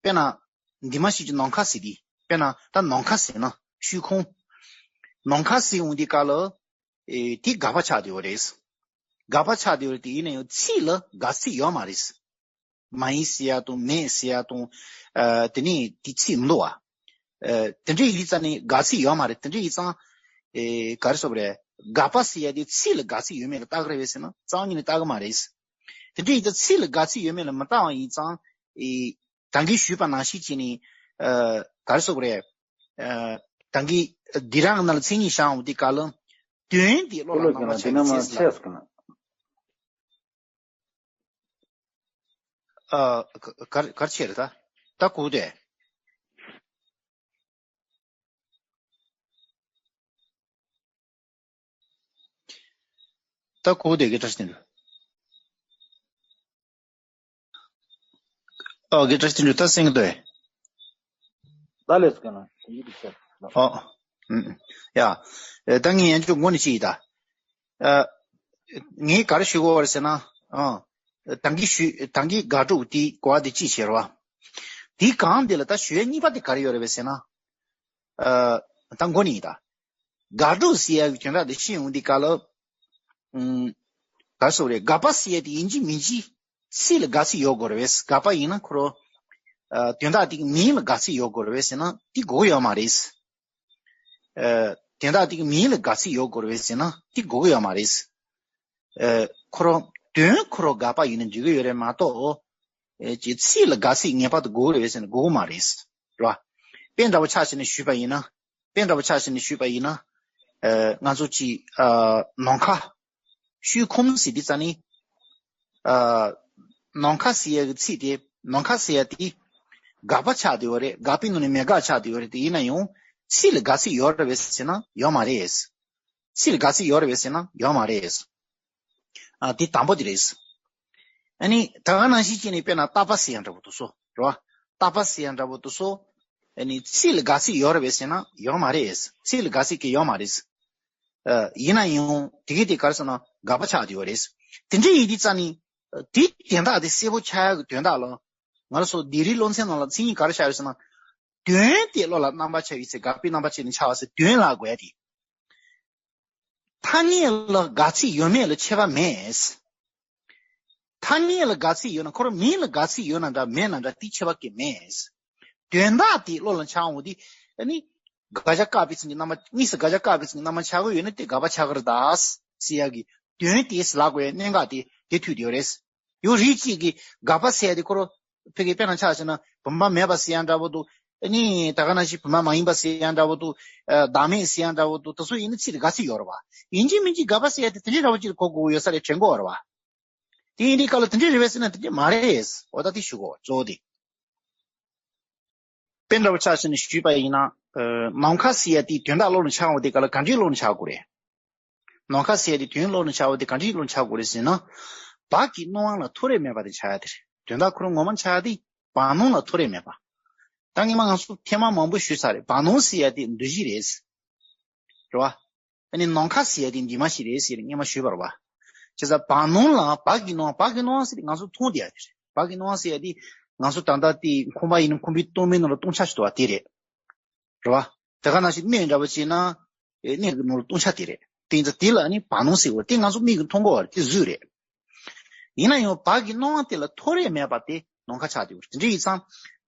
དཔེར་ན། འདི་མ་ཤེས་ཀྱི་ནམ་མཁའ་ཟེར་དུས། དཔེར་ན་ད་ནམ་མཁའ་ཟེར་ན་ཤོག་ཁུངས། ནམ་མཁའ་ཟེར་འོང་དུས་སྐབས་ལ། ཨེ། དེ་དགག་པ་ཆགས་བསྡད་ཡོད་རེད། དགག་པ་ཆགས་བསྡད་ཡོད་རེད་དེ། ཡིན་ན་ཡང་ཚིག་ལ་དགག་ཚིག་ཡོད་མ་རེད། མ་ཡིན་ཟེར་ཡ་དང་མེད་ཟེར་ཡ་དང་། ཨ། དེ་ནས་དེ་ཚིག་མི་འདུག་བ། ཨ། དེ་འདྲ་ཡིན་ཙང་ནི་དགག་ཚིག་ཡོད་མ་རེད། དེ་འདྲ་ཡིན་ཙང་། ཨེ། ག་རེ་ཟེར་དགོས་རེད། དགག་པ་ཟེར་ཡ་དེ་ཚིག་ལ་དགག་ཚིག་ཡོད་མེད་ལ་བལྟ་གི་རེད་པས་ཟེར་ན་རྩ་བ་ཉིད་ནས་བལྟ་གི་མ་རེད། དེ་འདྲ་ཡིན་ཙང་ཚིག་ལ་དགག་ཚིག་ཡོད་མེད་ལ་མི་བལྟ་བ་ཡིན་ཙང་། ཨེ། ད་གིན་ཞུས་པ་ནང་བཞིན་བྱས་ནས། ཨ། ག་རེ་ཟེར་དགོས་རེད། ཨ། ད་གིན་འདི་རང་ནང་ལ་མཚན་ཉིད་བཞག་འོང་དུས་སྐབས་ལ། དོན་དེ་བློ་ལ་རྣམ་པར་འཆར་བའི་ཚེ་ཟེར་ལ། ཨ། ག་ག་ག་རེ་བྱས་རེད་ད། ད་གོ་དེ། ད་གོ་དེ་དགེ་བཀྲ་ཤིས་དོན་གྲུབ། ཨོ། དགེ་བཀྲ་ཤིས་དོན་གྲུབ་ད་གསན་གྱི་འདུག་ཨེ། ད་ལས་སུ་ག་ན་དེ་ཡིད་ཆེས། ཨོ། ཨུམ། ཡ། ཨེ། ད་ངས་ཡང་ཅུང་མགོ་ནས་ཅིག་ཡིན་ད། ཨ། ངས་ག་རེ་ཞུ་དགོས་པ་རེད་ཟེར་ན། ཨ། ད་གིན་ཞུས། ད་གིན་དགག་སྒྲུབ་དེ་གོ་བ་དེ་ཅིག་བྱས་རེད་བ། དེའི་སྒང་དེ་ལ་ད་ཞུ་ཡ་གཉིས་པ་དེ་ག་རེ་ཡོད་རེད་པས་ཟེར་ན། ཨ། ད་མགོ་ནས་ཡིན་ད། དགག་སྒྲུབ་ཟེར་ཡ་གི་དོན་དག་དེ་ཤེས་ཡོང་དུས་སྐབས་ལ། ཨུམ། ག་རེ་ཟེར་དགོས་རེད། དགག་པ་ཟེར་ཡ་དེ་ཡིན་གཅིག་མིན་གཅིག་ཚིག་ལ་དགག་ཚིག་ཡོད་དགོས་རེད་པས། དགག་པ་ཡིན་ན་ཁོ་རང་། ཨ། དོན་དག་དེ་གི་མིང་ལ་དགག་ཚིག་ཡོད་དགོས་རེད་པས་ཟེར་ན་དེ་དགོས་ཀྱི་ཡོད་མ་རེད། ཨ། དོན་དག་དེ་གི་མིང་ལ་དགག་ཚིག་ཡོད་དགོས་རེད་པས་ཟེར་ན་དེ་དགོས་ཀྱི་ཡོད་མ་རེད། ཨ། ཁོ་རང་དོན་ཁོ་རང་དགག་པ་ཡིན་ན་འགྲིག་གི་ཡོད་རེད་མ་གཏོགས། ཨེ་ཀྱི་ཚིག་ལ་དགག་ཚིག་ངེས་པར་དུ་དགོས་རེད་པས་ཟེར་ན་དགོས་མ་རེད། རེད་བ། དཔེ་འདྲ་བོ་ཆ་བཞག་ནས་ཞུས་པ་ཡིན་ན། དཔེ་འདྲ་བོ་ཆ་བཞག་ནས་ཞུས་པ་ཡིན་ན། ཨེ་ང་ཚོ་ཀྱི་ཨ་ནམ་མཁའ། ཤུལ་ཁོམ་ཟེར་དུས་ཙ་ནི། ཨ་ནམ་མཁའ་ཟེར་ཡ་གི་ཚིག་དེ་ནམ་མཁའ་ཟེར་ཡ་དེ། དགག་པ་ཆགས་བསྡད་ཡོད་རེད། དགག་པའི་ནང་ནས་མེད་དགག་ཆགས་བསྡད་ཡོད་རེད། དེ་ཡིན་ན་ཡང་ཚིག་ལ་དགག་ཚིག་ཡོད་རེད་པས་ཟེར་ན་ཡོད་མ་རེད། ཚིག་ལ་དགག་ཚིག་ཡོད་རེད་པས་ཟེར་ན་ཡོད་མ་རེད། ཨ་དེ་དང་པོ་དེ་རེད། ཨ་ནི་ད་ག་ནང་བཞིན་བྱས་ནས་དཔེར་ན་བརྟག་པ་ཟེར་ཡ་འདྲ་པོ་དེ་ཚོ་རེད་བ། བརྟག་པ་ཟེར་ཡ་འདྲ་པོ་དེ་ཚོ། ཨ་ནི་ཚིག་ལ་དགག་ཚིག་ཡོད་རེད་པས་ཟེར་ན་ཡོད་མ་རེད། ཚིག་ལ་དགག་ཚིག་གི་ཡོད་མ་རེད། ཨ་ཡིན་ན་ཡང་དེ་གའི་དེ་ག་རེ་ཟེར་ན་དགག་པ་ཆགས་བསྡད་ཡོད་རེད། དེ་འདྲ་ཡིན་དུས་ཙ་ནི། དེའི་དོན་དག་དེ་གསལ་པོ་ཆགས་ཡག་གི་དོན་དག་ལ། ང་རང་ཚོ་སྡེ་རིག་སློབ་ཚན་ནང་ལ་མཚན་ཉིད་ག་རེ་བཞག་ཡོད་ཟེར་ན། དོན་དེ་བློ་ལ་རྣམ་པར་འཆར་བའི་ཚེ་དགག་པའི་རྣམ་པར་ཕྱེ་ནས་འཆར་བ་ཟེར་དོན་ལ་དགོས་ཏེ། ཐ་སྙད་ལ་དགག་ཚིག་ཡོད་མེད་ལ་ཁྱད་པར་མེད། ཐ་སྙད་ལ་དགག་ཚིག་ཡོད་ན་ཁོ་རང་མིང་ལ་དགག་ཚིག་ཡོད་ན་འདྲ་མེད་ན་འདྲ་དེ་ཁྱད་པར་གང་ཡང་མེད། དོན་དག་དེ་བློ་ལ་འཆར་འོང་དུས་ཨ་ནི། དགག་བྱ་བཀག་པའི་ཚིག་གི་རྣམ་པ་དངོས་སུ་དགག་བྱ་བཀག་པའི་ཚིག་གི་རྣམ་པ་འཆར་གྱི་ཡོད་ན་དེ་དགག་པ་ཆགས་ཀྱི་རེད་ད། ཟེར་ཡག་གི་དོན་དེ་ལབ་དགོས་ཡག་གནད་འགག་དེ་དེ་ཐུག་བསྡད་ཡོད་རེད། ཡང་རིགས་གཅིག་གིས་དགག་པ་ཟེར་ཡག་དེ་ཁོ་རང་ཕ་གིའི་དཔེར་ན་ཆ་བཞག་ན་བུམ་པ་མེད་པ་ཟེར་ཡག་འདྲ་པོ་འདུག་ཨ་ནི་ད་ག་ནང་བཞིན་བུམ་པ་མ་ཡིན་པ་ཟེར་ཡག་འདྲ་པོ་འདུག་ཨ་བདག་མེད་ཟེར་ཡག་འདྲ་པོ་འདུག་དེ་ཚོ་ཡིན་ན་ཚིག་ལ་དགག་ཚིག་ཡོད་རེད་བ། ཡིན་གཅིག་མིན་གཅིག་དགག་པ་ཟེར་ཡག་དེ་དེ་འདྲའི་འདྲ་པོ་ཅིག་ལ་གོ་དགོས་ཀྱི་ཡོད་ས་རེད་དྲན་གྱི་ཡོད་རེད་བ། དེ་ཡིན་དུས་སྐབས་ལ་དེ་འདྲའི་རེད་པས་ཟེར་ན་དེ་འདྲའི་མ་རེད། འོ་ད་དེ་ཞུ་དགོས་གཙོ་བོ་དེ། དཔེ་འདྲ་པོ་ཆ་བཞག་ནས་ཞུས་པ་ཡིན་ན། ཨ་ནམ་མཁའ་ཟེར་ཡག་དེའི་དོན་དག་བློ་ལ་འཆར་འོང་དུས་སྐབས་ལ་ག་འདྲའི་བློ་ལ་འཆར་དགོས་རེད། ནམ་མཁའ་ཟེར་ཡག་དེའི་དོན་བློ་ལ་འཆར་འོང་དུས་ག་འདྲའི་བློ་ལ་འཆར་དགོས་རེད་ཟེར་ན། བག་གི་སྣང་བ་ལ་ཐོ་རེ་མེད་པ་དེ་འཆར་ཡག་དེ་རེད། དོན་དག་ཁོ་རང་ངོ་མ་འཆར་ཡག་དེ་བག་སྣང་ལ་ཐོ་རེ་མེད་པ། ད་སྔོན་མ་ང་ཚོ་ཐེངས་མ་མང་པོ་ཞུས་ཚར་རེད། བག་སྣང་ཟེར་ཡག་དེ་འདུ་བྱེད་རེད། རེད་བ། ཨ་ནི་ནམ་མཁའ་ཟེར་ཡག་དེ་འདུས་མ་བྱས་རེད་ཟེར་སྔོན་མ་ཞུས་པ་རེད་བ། བྱས་ཙང་བག་སྣང་ལ་བག་གི་སྣང་བ་བག་གི་སྣང་བ་ཟེར་དེ་ང་ཚོ་མཐོང་བསྡད་ཡག་དེ་རེད། བག་གི་སྣང་བ་ཟེར་ཡག་དེ་ང་ཚོ་ད་ལྟ་དེ་ཁང་པ་ཡིན་ན་ཁང་པའི་སྟོང་པའི་ནང་ལ་སྟོང་ཆ་ཞིག་འདུག་བ་དེ་རེད། རེད་བ། དེ་ག་ནང་བཞིན་གནས་འདྲ་པོ་བྱས་ན། ཨེ་གནས་ཀྱི་ནང་ལ་སྟོང་ཆ་དེ་རེད། དེ་ཡིན་ཙང་དེ་ལ་ཨ་ནི་བག་སྣང་ཟེར་བ་དེ་ང་ཚོ་མིག་གིས་མཐོང་གི་ཡོད་རེད། དེ་གཟུགས་རེད། ཡིན་ན་ཡང་བག་གི་སྣང་བ་དེ་ལ་ཐོ་རེ་མེད་པ་དེ་ནམ་མཁའ་ཆགས་བསྡད་ཡོད་རེད། དེ་འདྲ་ཡིན་ཙང་།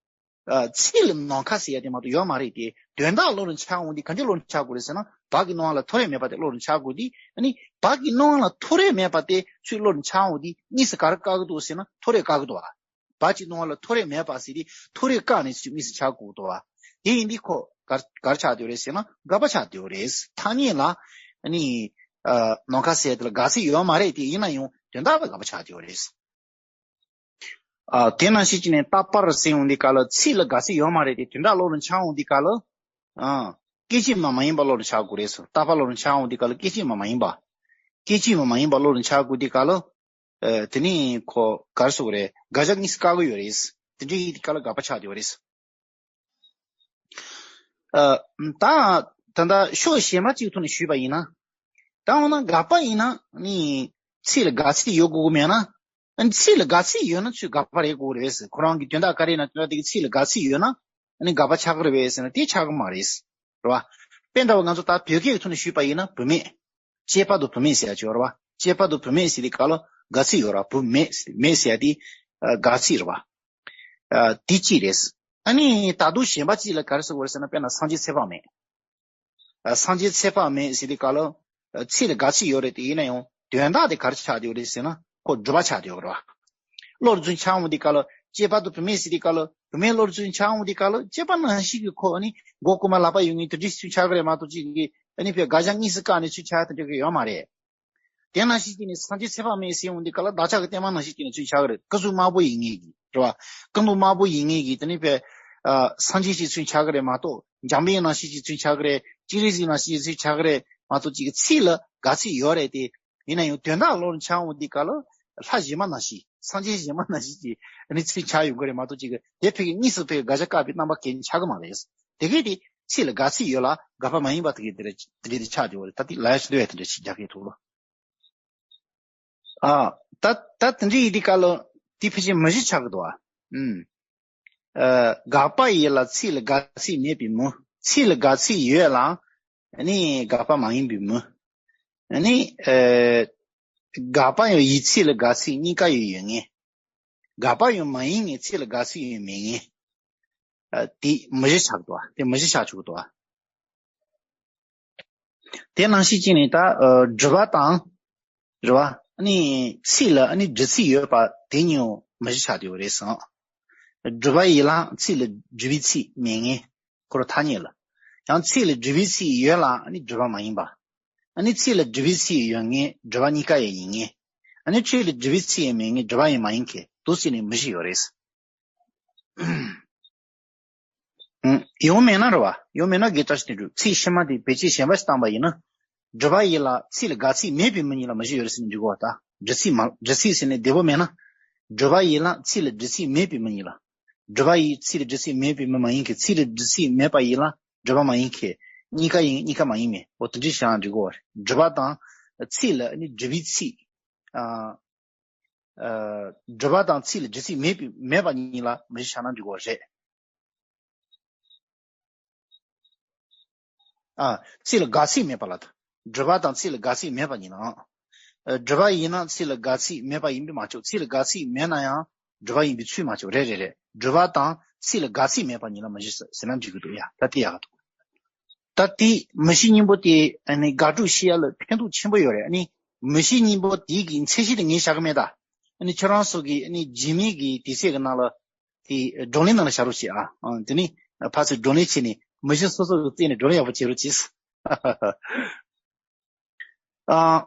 ཨ་ཚིག་ལ་ནམ་མཁའ་ཟེར་ཡག་དེ་མ་གཏོགས་ཡོད་མ་རེད་དེ། དོན་དག་བློ་ལ་འཆར་འོང་དུས་ག་འདྲའི་བློ་ལ་འཆར་དགོས་རེད་ཟེར་ན། བག་གི་སྣང་བ་ལ་ཐོ་རེ་མེད་པ་དེ་བློ་ལ་འཆར་དགོས་དུས། ཨ་ནི་བག་གི་སྣང་བ་ལ་ཐོ་རེ་མེད་པ་དེ་ཚུར་བློ་ལ་འཆར་འོང་དུས་དངོས་སུ་ག་རེ་བཀག་གི་འདུག་ཟེར་ན་ཐོ་རེ་བཀག་གི་འདུག་ཨ། བག་གི་སྣང་བ་ལ་ཐོ་རེ་མེད་པ་ཟེར་དུས་ཐོ་རེ་བཀག་ནས་ཚུར་དངོས་སུ་འཆར་དགོས་འདུག་ཨ། དེ་ཡིན་དུས་ཁོ་ག་ག་རེ་ཆགས་བསྡད་ཡོད་རེད་ཟེར་ན་དགག་པ་ཆགས་བསྡད་ཡོད་རེད། ཐ་སྙད་ལ་ཨ་ནི་ཨ་ནམ་མཁའ་ཟེར་ཡག་དེ་ལ་དགག་ཚིག་ཡོད་མ་རེད་དེ། ཡིན་ན་ཡང་དོན་དག་ལ་དགག་པ་ཆགས་བསྡད་ཡོད་རེད། ཨ་དེ་ནང་བཞིན་བྱས་ནས་རྟག་པར་ཟེར་འོང་དུས་སྐབས་ལ་ཚིག་ལ་དགག་ཚིག་ཡོད་མ་རེད་དེ། དོན་དག་བློ་ལ་འཆར་འོང་དུས་སྐབས་ལ། ཨ་སྐད་ཅིག་མ་མ་ཡིན་པ་བློ་ལ་འཆར་དགོས་རེད་ཟེར། རྟག་པར་བློ་ལ་འཆར་འོང་དུས་སྐབས་ལ་སྐད་ཅིག་མ་མ་ཡིན་པ། སྐད་ཅིག་མ་མ་ཡིན་པ་བློ་ལ་འཆར་དགོས་དུས་སྐབས་ལ། ཨ་དེ་ནི་ཁོ་ག་རེ་ཟེར་དགོས་རེད། དགག་བྱ་དངོས་སུ་བཀག་གི་ཡོད་རེད། དེ་འདྲ་ཡིན་དུས་སྐབས་ལ་དགག་པ་ཆགས་བསྡད་ཡོད་རེད། ཨ་ད་ད་ལྟ་ཕྱོགས་གཞན་པ་གཅིག་ཐོག་ནས་ཞུས་པ་ཡིན་ན། ད་འོ་ན་དགག་པ་ཡིན་ན་ནི་ཚིག་ལ་དགག་ཚིག་ཡོད་དགོས་ཀྱི་མེད་ན། ཨ་ནི་ཚིག་ལ་དགག་ཚིག་ཡོད་ན་ཚུར་དགག་པ་རེད་དགོས་རེད་ཟེར། ཁོ་རང་གི་དོན་དག་ག་རེ་ཡིན་ན་དོན་དག་དེ་གི་ཚིག་ལ་དགག་ཚིག་ཡོད་ན་ཨ་ནི་དགག་པ་ཆགས་ཀྱི་རེད་པས་ཟེར་ན་དེ་ཆགས་ཀྱི་མ་རེད། རེད་བ། དཔེ་འདྲ་བ་ང་ཚོ་ད་བོད་སྐད་ཀྱི་ཐོག་ནས་ཞུས་པ་ཡིན་ན་བུད་མེད། བཅས་པ་དང་བུད་མེད་ཟེར་ཡག་ཅིག་ཡོད་རེད་བ། བཅས་པ་དང་བུད་མེད་ཟེར་དུས་སྐབས་ལ་དགག་ཚིག་ཡོད་རེད་བ། བུད་མེད་ཟེར་མེད་ཟེར་ཡག་དེ་ཨ་དགག་ཚིག་རེད་བ། ཨ་དེ་གཅིག་རེད། ཨ་ནི་ད་དུང་གཞན་པ་གཅིག་ལ་ག་རེ་ཟེར་དགོས་རེད་ཟེར་ན་དཔེར་ན་སངས་རྒྱས་ཚེ་དཔག་མེད། ཨ་སངས་རྒྱས་ཚེ་དཔག་མེད་ཟེར་དུས་སྐབས་ལ་ཨ་ཚིག་ལ་དགག་ཚིག་ཡོད་རེད་དེ། ཡིན་ན་ཡང་དོན་དག་དེ་ག་རེ་ཆགས་བསྡད་ཡོད་རེད་ཟེར་ན་ཁོ་སྒྲུབ་པ་ཆགས་བསྡད་ཡོད་རེད་བ། བློ་ལ་ཚུར་འཆར་འོང་དུས་སྐབས་ལ་བཅས་པ་དང་བུད་མེད་ཟེར་དུས་སྐབས་ལ་བུད་མེད་བློ་ལ་ཚུར་འཆར་འོང་དུས་སྐབས་ལ་བཅས་པ་ནང་བཞིན་གྱི་ཁོ་ཨ་ནི་མགོ་རྐང་པ་ལག་པ་ཡོད་མཁན་དེ་འདྲ་ཚུར་འཆར་གི་རེད་མ་གཏོགས་ཅིག་གི་ཨ་ནི་བས་དགག་བྱ་དངོས་སུ་བཀག་ནས་ཚུར་འཆར་དེ་འདྲ་གི་ཡོད་མ་རེད། དེ་ནང་བཞིན་བྱས་ནས་སངས་རྒྱས་ཚེ་དཔག་མེད་ཟེར་འོང་དུས་སྐབས་ལ་བདག་ཅག་གི་བསྟན་པ་ནང་བཞིན་བྱས་ནས་ཚུར་འཆར་གི་རེད། སྐུ་གཟུགས་དམར་པོ་ཡིན་མཁན་གྱི་རེད་བ། སྐུ་མདོག་དམར་པོ་ཡིན་མཁན་གྱི་དེ་ནི་བས་ཨ་སངས་རྒྱས་ཅིག་ཚུར་འཆར་གི་རེད་མ་གཏོགས་འཇམ་དཔལ་ནང་བཞིན་ཅིག་ཚུར་འཆར་གི་རེད། སྤྱན་རས་གཟིགས་ནང་བཞིན་ཅིག་ཚུར་འཆར་གི་རེད་མ་གཏོགས་ཅིག་གི་ཚིག་ལ་དགག་ཚིག་ཡོད་རེད་དེ། ཡིན་ན་ཡང་དོན་དག་བློ་ལ་འཆར་འོང་དུས་སྐབས་ལ་ལྷ་གཞན་མ་ནང་བཞིན་སངས་རྒྱས་གཞན་མ་ནང་བཞིན་ཅིག་ཨ་ནི་ཚུར་འཆར་ཡོང་གི་རེད་མ་གཏོགས་ཅིག་གི་དེ་ཕ་གི་དངོས་སུ་ཕ་གི་དགག་བྱ་བཀག་པའི་རྣམ་པ་གང་ཡང་ཆགས་ཀྱི་མ་རེད། དེ་གས་དེ་ཚིག་ལ་དགག་ཚིག་ཡོད་ལ་དགག་པ་མ་ཡིན་པ་དེ་གས་དེ་འདྲ་དེ་འདྲ་དེ་ཆགས་བསྡད་ཡོད་རེད། ད་དེ་ལབ་ཡག་ཞིག་འདུག་ཡ། དེ་འདྲ་ཞིག་རྒྱག་གི་ཐུག་ལོ། ཨ། ད་ད་དེ་འདྲ་ཡིན་དུས་སྐབས་ལ་དེ་ཕལ་ཆེར་མུ་བཞི་ཆགས་ཀྱི་འདུག་ཨ། ཨུམ། ཨ། དགག་པ་ཡོད་ལ་ཚིག་ལ་དགག་ཚིག་མེད་པའི་མུ། ཚིག་ལ་དགག་ཚིག་ཡོད་ལ་ནི་དགག་པ་མ་ཡིན་པའི་མུ། ནི་ཨ། དགག་པ་ཡང་ཡིན་ཚིག་ལ་དགག་ཚིག་གཉིས་ཀ་ཡོད་ཡོད་མཁན། དགག་པ་ཡང་མ་ཡིན་མཁན་ཚིག་ལ་དགག་ཚིག་ཡོད་མེད་མཁན། ཨ། དེ་མུ་བཞི་ཆགས་འདུག་ཨ། དེ་མུ་བཞི་ཆགས་བཅུག་འདུག་ཨ། དེ་ནང་བཞིན་བྱས་ནས་ད་ཨ་སྒྲུབ་པ་དང་། རེད་བ། ཨ་ནི་ཚིག་ལ་ཨ་ནི་སྒྲུབ་ཚིག་ཡོད་པ་དེ་གཉིས་ མུ་བཞི་ཆགས་བསྡད་ཡོད་རེད་ཟེར། སྒྲུབ་པ་ཡིན་ལ་ཚིག་ལ་སྒྲུབ་པའི་ཚིག་མེད་ངེས། ཁོ་རང་ཐ་སྙད་ལ། ཡང་ཚིག་ལ་སྒྲུབ་པའི་ཚིག་ཡོད་ལ་ཨ་ནི་སྒྲུབ་པ་མ་ཡིན་པ། ཨ་ནི་ཚིག་ལ་སྒྲུབ་པའི་ཚིག་ཡོད་ངེས་སྒྲུབ་པ་གཉིས་ཀ་ཡང་ཡིན་ངེས། ཨ་ནི་ཚིག་ལ་སྒྲུབ་པའི་ཚིག་ཡང་མེད་ངེས་སྒྲུབ་པ་ཡང་མ་ཡིན་མཁན་འདུག་ཟེར་ནས་མུ་བཞི་ཡོད་རེད། ཨང་། ཡོང་མེད་ན་རེད་བ། ཡོང་མེད་ན་དགེ་བཀྲ་ཤིས་དོན་གྲུབ། ཚིག་ཕྱི་མ་དེ་བེད་སྤྱོད་གཞན་པ་ཞིག་བཏང་པ་ཡིན་ན། སྒྲུབ་པ་ཡིན་ལ་ཚིག་ལ་དགག་ཚིག་མེད་པའི་མི་ཉིད་ལ་མུ་བཞི་ཡོད་རེད་ཟེར་ནས་འཇུག་གོ་བ་ད། སྒྲུབ་ཚིག་མ་སྒྲུབ་ཚིག་ཟེར་ནས་བདེ་པོ་མེད་ན། སྒྲུབ་པ་ཡིན་ལ་ཚིག་ལ་སྒྲུབ་ཚིག་མེད་པའི་མི་ཉིད་ལ། སྒྲུབ་པ་ཡིན་ཚིག་ལ་སྒྲུབ་ཚིག་མེད་པའི་མི་མ་ཡིན་གྱི་ཚིག་ལ་སྒྲུབ་ཚིག་མེད་པ་ཡིན་ལ་སྒྲུབ་པ་མ་ཡིན་གྱི། གཉིས་ཀ་ཡིན་གཉིས་ཀ་མ་ཡིན་མེད་འོ་དེ་འདྲ་བྱས་ན་འགྲིག་གོ་བ་རེད། སྒྲུབ་པ་དང་ཚིག་ལ་ནི་སྒྲུབ་པའི་ཚིག་ཨ། ཨ། སྒྲུབ་པ་དང་ཚིག་ལ་སྒྲུབ་ཚིག་མེད་པའི་མེད་པ་ཉིད་ལ་མུ་བཞི་ཆགས་ན་འགྲིག་གོ་རེད། ཨ། ཚིག་ལ་དགག་ཚིག་མེད་པ་ལ། སྒྲུབ་པ་དང་ཚིག་ལ་དགག་ཚིག་མེད་པ་ཉིད་ལ། ཨ། སྒྲུབ་པ་ཡིན་ན་ཚིག་ལ་དགག་ཚིག་མེད་པ་ཡིན་པས་མ་ཆོག་ཚིག་ལ་དགག་ཚིག་མེད་ན་ཡང་སྒྲུབ་པ་ཡིན་པའི་ཚུལ་མ་ཆོག་རེད་རེད་རེད། སྒྲུབ་པ་དང་ཚིག་ལ་དགག་ཚིག་མེད་པ་ཉིད་ལ་མུ་བཞི་ཟེར་ན་འགྲིག་གི་འདུག་ཡ། ད་དེ་ཡག་གི་འདུག་ད་དེ་མུ་བཞི་སྙིང་པོ་དེ་ཨ་ནི་དགག་སྒྲུབ་ཤེས་ཡ་ལ་ཕན་ཐོགས་ཆེན་པོ་ཡོད་རེད། ཨ་ནི་མུ་བཞི་སྙིང་པོ་དེ་གི་མཚན་གཞི་དེ་ངས་བཞག་གི་མེད་ད། ཨ་ནི་ཁྱེད་རང་ཚོ་གི་ཨ་ནི་རྗེས་མའི་གི་དུས་ཚོད་ཀྱི་ནང་ལ་དེ་བགྲོ་གླེང་ནང་ལ་བཞག་རོགས་བྱེད་ཨ། ཨ། དེ་ནི་ཕར་ཚུར་བགྲོ་གླེང་བྱས་ནས་མུ་བཞི་སོ་སོ་གི་རྩད་ནས་བགྲོ་གླེང་ཡག་པོ་བྱེད་རོགས་བྱེད། ཨ།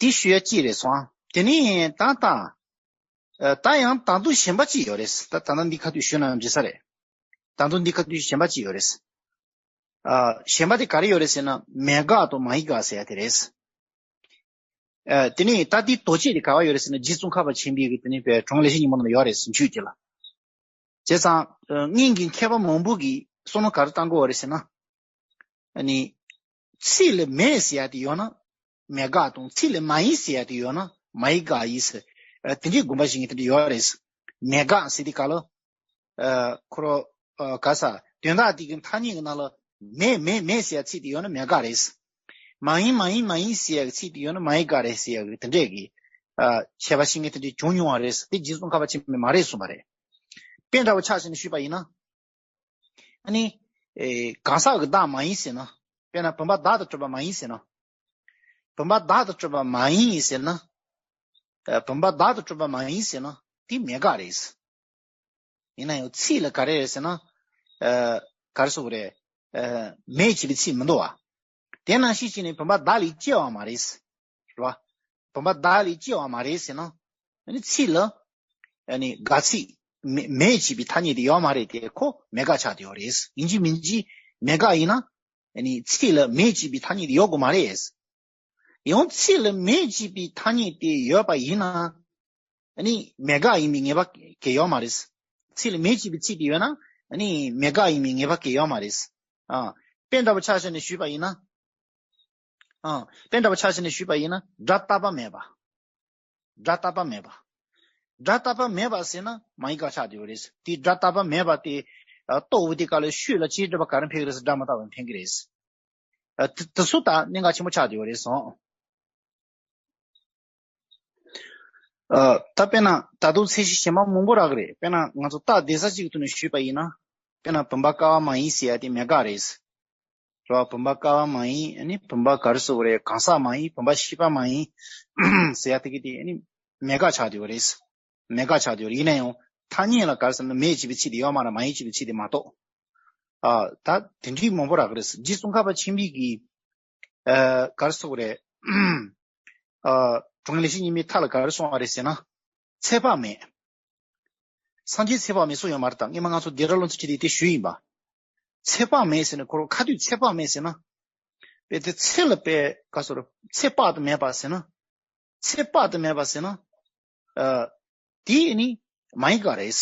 དེ་ཞུ་ཡ་གཅིག་རེད་སོང་། དེ་ནས་ད་ལྟ། ཨ། ད་ཡང་དང་དུ་གཞན་པ་གཅིག་ཡོད་རེད། ད་ད་ལྟ་འདི་ཁ་ཐུག་ཞུས་ན་འགྲིག་ས་རེད། དང་དུ་འདི་ཁ་ཐུག་གཞན་པ་གཅིག་ཡོད་རེད། ཨ། གཞན་པ་དེ་ག་རེ་ཡོད་རེད་ཟེར་ན་མེད་དགག་དང་མ་ཡིག་དགག་ཟེར་ཡ་དེ་རེད། ཨ། དེ་ནས་ད་ལྟའི་དོགས་གཅོད་དེ་ག་བ་ཡོད་རེད་ཟེར་ན་རྗེ་ཙོང་ཁ་པ་ཆེན་པོའི་གི་དེ་ནས་པའི་གྲོང་ལེགས་བཤད་སྙིང་པོ་ནང་ལ་ཡོད་རེད་ཟེར་འཇུག་དེ་ལ། བྱས་ཙང་། ཨ། སྔོན་གྱི་མཁས་པ་མང་པོ་གིས་བསམ་བློ་ག་རེ་བཏང་དགོས་པ་རེད་ཟེར་ན། ཨ་ནི། ཚིག་ལ་མེད་ཟེར་ཡ་དེ་ཡོད་ན། མེད་དགག་དང་ཚིག་ལ་མ་ཡིན་ཟེར་ཡ་དེ་ཡོད་ན་མ་ཡིན་དགག་ཡིན་ཟེར། ཨ། དེ་འདྲའི་དགོངས་པ་བཞེས་མཁན་དེ་འདྲ་ཡོད་རེད། མེད་དགག་ཟེར་དེ་ག་ལ། ཨ། ཁོ་རང་། ཨ། ག་ས་དོན་དག་དེ་གི་ཐ་སྙད་ཀྱི་ནང་ལ་མེད་མེད་མེད་ཟེར་ཡ་ཚིག་དེ་ཡོད་ན་མེད་དགག་རེད། མ་ཡིན་མ་ཡིན་མ་ཡིན་ཟེར་ཡ་གི་ཚིག་དེ་ཡོད་ན་མ་ཡིན་དགག་རེད་ཟེར་ཡ་གི་དེ་འདྲས་ཀྱི། ཨ། ཁྱད་པར་ཤེས་མཁན་དེ་འདྲས་བྱུང་མྱོང་བ་རེད། དེ་རྗེ་ཙོང་ཁ་པ་ཆེན་པོས་མ་རེད་གསུངས་པ་རེད། དཔེ་འདྲ་བོ་ཆ་བཞག་ནས་ཞུས་པ་ཡིན་ན། ཨ་ནི། ཨེ། གང་ཟག་གི་བདག་མ་ཡིན་ཟེར་ན། དཔེར་ན་བུམ་པ་བདག་ཏུ་གྲུབ་པ་མ་ཡིན་ཟེར་ན། བུམ་པ་བདག་ཏུ་གྲུབ་པ་མ་ཡིན་ཟེར་ན། ཨ། བུམ་པ་བདག་ཏུ་གྲུབ་པ་མ་ཡིན་ཟེར་ན་དེ་མེད་དགག་རེད། ཡིན་ན་ཡང་ཚིག་ལ་ག་རེ་རེད་ཟེར་ན། ཨ། ག་རེ་ཟེར་དགོས་རེད། ཨ། མེད་ཅེས་པའི་ཚིག་མི་འདུག་བ། དེ་ནང་བཞིན་བྱས་ནས་བུམ་པ་བདག་ལས་སྐྱེ་བ་མ་རེད། རེད་བ། བུམ་པ་བདག་ལས་སྐྱེ་བ་མ་རེད་ཟེར་ན། ཨ་ནི་ཚིག་ལ། ཨ་ནི་དགག་ཚིག་མེ་མེད་ཅེས་པའི་ཐ་སྙད་དེ་ཡོད་མ་རེད་དེ་ཁོ་མེད་དགག་ཆགས་བསྡད་ཡོད་རེད། ཡིན་གཅིག་མིན་གཅིག་མེད་དགག་ཡིན་ན། ཨ་ནི་ཚིག་ལ་མེད་ཅེས་པའི་ཐ་སྙད་དེ་ཡོད་དགོས་མ་རེད། ཡང་ཚིག་ལ་མེད་ཅེས་པའི་ཐ་སྙད་དེ་ཡོད་པ་ཡིན་ན། ཨ་ནི་མེད་དགག་ཡིན་པའི་ངེས་པ་གང་ཡང་ཡོད་མ་རེད། ཚིག་ལ་མེད་ཅེས་པའི་ཚིག་དེ་ཡོད་ན། ཨ་ནི་མེད་དགག་ཡིན་པའི་ངེས་པ་གང་ཡང་ཡོད་མ་རེད། ཨ། དཔེ་འདྲ་བོ་ཆ་བཞག་ནས་ཞུས་པ་ཡིན་ན། ཨ། དཔེ་འདྲ་བོ་ཆ་བཞག་ནས་ཞུས་པ་ཡིན་ན་སྒྲ་རྟག་པ་མེད་པ། སྒྲ་རྟག་པ་མེད་པ། སྒྲ་རྟག་པ་མེད་པ་ཟེར་ན་མ་ཡིན་དགག་ཆགས་བསྡད་ཡོད་རེད། དེ་སྒྲ་རྟག་པ་མེད་པ་དེ། ཨ། རྟོགས་པའི་དེ་ག་ལ་ཤུགས་ལ་ཅི་འདྲ་བ་ག་རེ་འཕེལ་གི་རེད་ཟེར་སྒྲ་མི་རྟག་པ་འཕེལ་གི་རེད། ཨ། དེ་དེ་ཚོ་ད་གནད་འགག་ཆེན་པོ་ཆགས་བསྡད་ཡོད་རེད་སོང་། ཨ། ད་དཔེར་ན་ད་དུང་ཚད་གཞི་གཞན་པ་མང་པོ་རག་གི་རེད། དཔེར་ན་ང་ཚོ་རྟགས་དེ་ས་གཅིག་གི་ཐོག་ནས་ཞུས་པ་ཡིན་ན། དཔེར་ན་བུམ་པ་ཀ་བ་མ་ཡིན་ཟེར་ཡ་དེ་མེད་དགག་རེད། རེད་བ། བུམ་པ་ཀ་བ་མ་ཡིན། ཨ་ནི་བུམ་པ་ག་རེ་ཟེར་དགོས་རེད། གང་ཟག་མ་ཡིན། བུམ་པ་ཤེས་པ་མ་ཡིན་ཟེར་ཡ་དེ་གི་དེ་ཨ་ནི་མེད་དགག་ཆགས་བསྡད་ཡོད་རེད། མེད་དགག་ཆགས་བསྡད་ཡོད་རེད། ཡིན་ན་ཡང་ཐ་སྙད་ལ་ག་རེ་ཟེར་ན་མེད་ཅེས་པའི་ཚིག་དེ་ཡོད་མ་རེད། མ་ཡིན་ཅེས་པའི་ཚིག་དེ་མ་གཏོགས། ཨ། ད་དེ་འདྲའི་མང་པོ་རག་གི་རེད། རྗེ་ཙོང་ཁ་པ་ཆེན་པོའི་གི། ཨ། ག་རེ་ཟེར་དགོས་རེད། ཨ། གྲོང་ལེགས་བཤད་སྙིང་པོའི་མཐའ་ལ་ག་རེ་གསུངས་པ་རེད་ཟེར་ན། ཚེ་དཔག་མེད། སངས་རྒྱས་ཚེ་དཔག་མེད་གསུངས་ཡོད་མ་རེད་ད། སྔོན་མ་ང་ཚོ་བདེ་ར་ལོ་ཚོ་ཁྲིད་དེ་དེ་ཞུས་ཡིན་པ། ཚེ་དཔག་མེད་ཟེར་ནས་ཁོ་རང་ཁ་ཐུག་ཚེ་དཔག་མེད་ཟེར་ན། དཔེ་དེ་ཚེ་ལ་དཔེ་ག་ཟེར། ཚེ་དཔག་ཏུ་མེད་པ་ཟེར་ན། ཚེ་དཔག་ཏུ་མེད་པ་ཟེར་ན། ཨ། དེ་ནི་མ་ཡིན་དགག་རེད།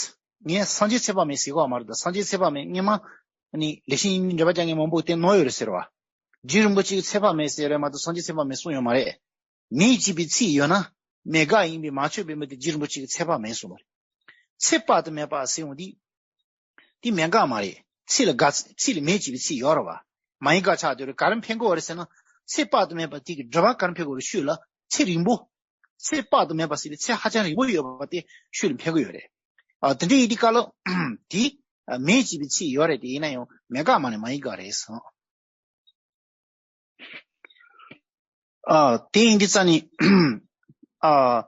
ངས་སངས་རྒྱས་ཚེ་དཔག་མེད་ཟེར་གོ་བ་མ་རེད་ད། སངས་རྒྱས་ཚེ་དཔག་མེད་སྔོན་མ། ནི་ལེགས་བཤད་སྙིང་པོའི་འགྲེལ་པ་རྒྱག་མཁན་མང་པོ་དེ་ནོར་ཡོད་རེད་ཟེར་བ། རྗེ་རིན་པོ་ཆེ་གི་ཚེ་དཔག་མེད་ཟེར་རེད་མ་གཏོགས་སངས་རྒྱས་ཚེ་དཔག་མེད་གསུངས་ཡོད་མ་རེད། མེད་ཅེས་པའི་ཚིག་ཡོད་ན་མེད་དགག་ཡིན་པས་མ་ཆོག་པའི་མི་དེ་རྗེ་རིན་པོ་ཆེ་གི་ཚེ་དཔག་མེད་གསུངས་པ་རེད། ཚེ་དཔག་ཏུ་མེད་པ་ཟེར་ཡོང་དུས། དེ་མེད་དགག་མ་རེད། ཚིག་ལ་དགག་ཚིག་ལ་མེད་ཅེས་པའི་ཚིག་ཡོད་རེད་བ། མ་ཡིན་དགག་ཆགས་བསྡད་རེད། ག་རེ་འཕེན་དགོས་རེད་ཟེར་ན། ཚེ་དཔག་ཏུ་མེད་པ་དེ་གི་སྒྲུབ་པ་ག་རེ་འཕེན་དགོས་རེད། ཤུགས་ལ་ཚེ་རིང་པོ། ཚེ་དཔག་ཏུ་མེད་པ་ཟེར་ནས་ཚེ་ཧ་ཅང་རིང་པོ་ཡོད་པ་དེ་ཤུགས་ལ་འཕེན་གི་ཡོད་རེད། ཨ། དེ་འདྲ་ཡིན་དུས་སྐབས་ལ། དེ་མེད་ཅེས་པའི་ཚིག་ཡོད་རེད་དེ། ཡིན་ན་ཡང་མེད་དགག་མ་ནས་མ་ཡིན་དགག་རེད་ཟེར། ཨ། དེ་ཡིན་དུས་ཙ་ནི། ཨ།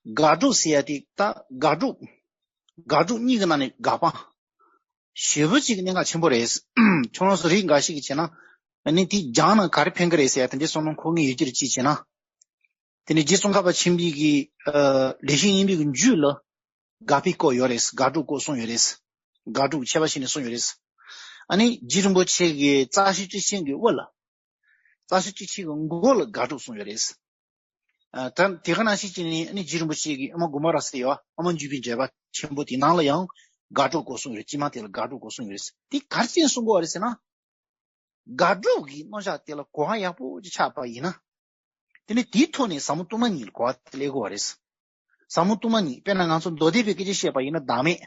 དགག་སྒྲུབ་ཟེར་ཡ་དེ་ད་དགག་སྒྲུབ། དགག་སྒྲུབ་གཉིས་ཀྱི་ནང་ནས་དགག་པ། ཞེ་པོ་ཅིག་གི་གནད་འགག་ཆེན་པོ་རེད། ཁྱོད་རང་ཚོ་རིགས་འགའ་ཞིག་གིས་བྱས་ན། ཨ་ནི་དེ་སྦྱངས་ན་ག་རེ་ཕན་གི་རེད་ཟེར་ཡ་དེ་འདྲའི་བསམ་བློ་འཁོར་མཁན་ཡོད་ཀྱི་རེད། ཅིས་བྱས་ན། དེ་ནི་རྗེ་ཙོང་ཁ་པ་ཆེན་པོའི་གི་ཨ་ལེགས་བཤད་སྙིང་པོའི་གི་མཇུག་ལ་དགག་པའི་སྐོར་ཡོད་རེད། དགག་སྒྲུབ་སྐོར་གསུངས་ཡོད་རེད། དགག་སྒྲུབ་ཀྱི་ཁྱད་པར་བཤད་ནས་གསུངས་ཡོད་རེད། ཨ་ནི་རྗེ་རིན་པོ་ཆེ་གི་རྩ་ཤེ་ཏྲི་ཤན་གྱི་དབུ་ལ། རྩ་ཤེ་ཏྲི་ཤན་གྱི་མགོ་ལ་དགག་སྒྲུབ་གསུངས་ཡོད་རེད། ཨ་ད་དེ་ག་ནང་བཞིན་བྱས་ནས་ཨ་ནི་རྗེ་རིན་པོ་ཆེ་གི་དབུ་མ་དགུ་མ་ར་སི་ཡོད། དབུ་མ་འཇུག་པའི་འགྲེལ་པ་ཆེན་པོ་དེའི་ནང་ལ་ཡང་དགག་སྒྲུབ་སྐོར་གསུངས་ཡོད་རེད། དཀྱིལ་མ་དེ་ལ་དགག་སྒྲུབ་སྐོར་གསུངས་ཡོད་རེད། དེ་ག་རེ་བྱས་ནས་གསུང་གི་ཡོད་རེད་ཟེར་ན། དགག་སྒྲུབ་ཀྱི་རྣམ་གཞག་དེ་ལ་གོ་བ་ཡག་པོ་ཅིག་ཆགས་པ་ཡིན་ན། དེ་ནི་དེའི་ཐོག་ནས་ཟབ་མོ་སྟོང་པ་ཉིད་ལ་གོ་བ་དེ་སླེབས་དགོས་པ་རེད། ཟབ་མོ་སྟོང་པ་ཉིད། དཔེར་ན་ང་ཚོ་མདོ་སྡེ་པའི་སྐད་ཆ་བཤད་པ་ཡིན་ན་བདག་མེད།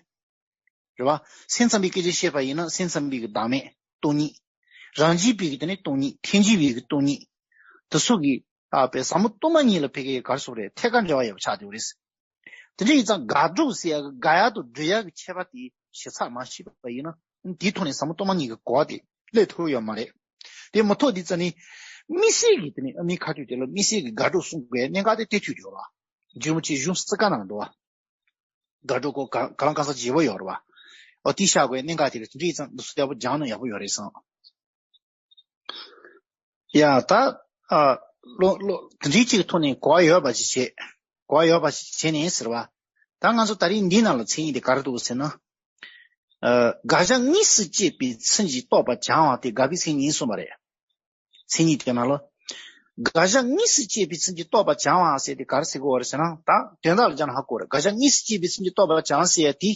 རེད་བ། སེམས་ཙམ་པའི་སྐད་ཆ་བཤད་པ་ཡིན་ན་སེམས་ཙམ་པའི་གི་བདག་མེད་སྟོང་ཉིད། རང་རྒྱུད་པའི་གི་དེ་ནི་སྟོང་ཉིད། ཐལ་འགྱུར་བའི་གི་སྟོང་ཉིད། དེ་ཚོ་གི་ཨ་པའི་ཟབ་མོ་སྟོང་པ་ཉིད་ལ་ཕ་གི་ག་རེ་ཟེར་དགོས་རེད། ཐད་ཀར་འབྲེལ་བ་ཡོད་པ་ཆགས་བསྡད་ཡོད་རེད། དེ་འདྲ་ཡིན་ཙང་དགག་སྒྲུབ་ཟེར་ཡ་གི་དགག་ཡ་དང་སྒྲུབ་ཡ་གི་ཁྱད་པར་དེ་ཞིབ་ཚགས་མ་ཤེས་པ་ཡིན་ན་དེའི་ཐོག་ནས་ཟབ་མོ་སྟོང་པ་ཉིད་ཀྱི་གོ་བ་དེ་སླེབས་ཐུབ་ཡོད་མ་རེད། དེ་མ་གཏོགས་འདི་ཙམ་ནི་དམིགས་བསལ་གྱི་དེ་ནི་ཨ་མའི་ཁ་ཐུག་དེ་ལ་དམིགས་བསལ་གྱི་དགག་སྒྲུབ་གསུང་དགོས་གནད་འགག་དེ་དེ་ཐུག་ཡོད་རེད་བ། རྗེ་རིན་པོ་ཆེ་གཞུང་གསལ་ཁ་ནང་འདུག་བ། དགག་སྒྲུབ་སྐོར་ག་ག་ལ་གང་ཟག་བརྗེ་པོ་ཡོད་རེད་བ། ཨོ་དེ་བཞག་དགོས་གནད་འགག་དེ་ལ་དེ་འདྲ་ཡིན་ཙང་འདི་ཚོ་ཡག་པོ་སྦྱངས་ན་ཡག་པོ་ཡོད་རེད་བསམ། ཡ་ད། ཨ། བློ་བློ་དེ་འདྲའི་གཅིག་གི་ཐོག་ནས་གོ་བ་ཡོད་པ་ཞིག་བྱེད། གོ་བ་ཡོད་པ་ཞིག་བྱེད་ནས་ཟེར་བ། ད་ང་ཚོ་ད་རིང་འདི་ནང་ལ་མཚན་ཉིད་དེ་ག་རེ་འདུག་ཟེར་ན། ཨ། དགག་བྱ་གཉིས་སུ་དཔྱད་པའི་ཚུལ་གྱིས་རྟོགས་པ་སྦྱང་བ་དེ་དགག་པའི་མཚན་ཉིད་གསུངས་པ་རེད། མཚན་ཉིད་དེ་ནང་ལ། དགག་བྱ་གཉིས་སུ་དཔྱད་པའི་ཚུལ་གྱིས་རྟོགས་པ་སྦྱང་བ་ཟེར་དེ་ག་རེ་ཟེར་གི་ཡོད་རེད་ཟེར་ན། ད་དོན་དག་ལ་སྦྱར་ན་ཧ་གོ་རེད། དགག་བྱ་གཉིས་སུ་དཔྱད་པའི་ཚུལ་གྱིས་རྟོགས་པ་སྦྱང་ཟེར་ཡ་དེ།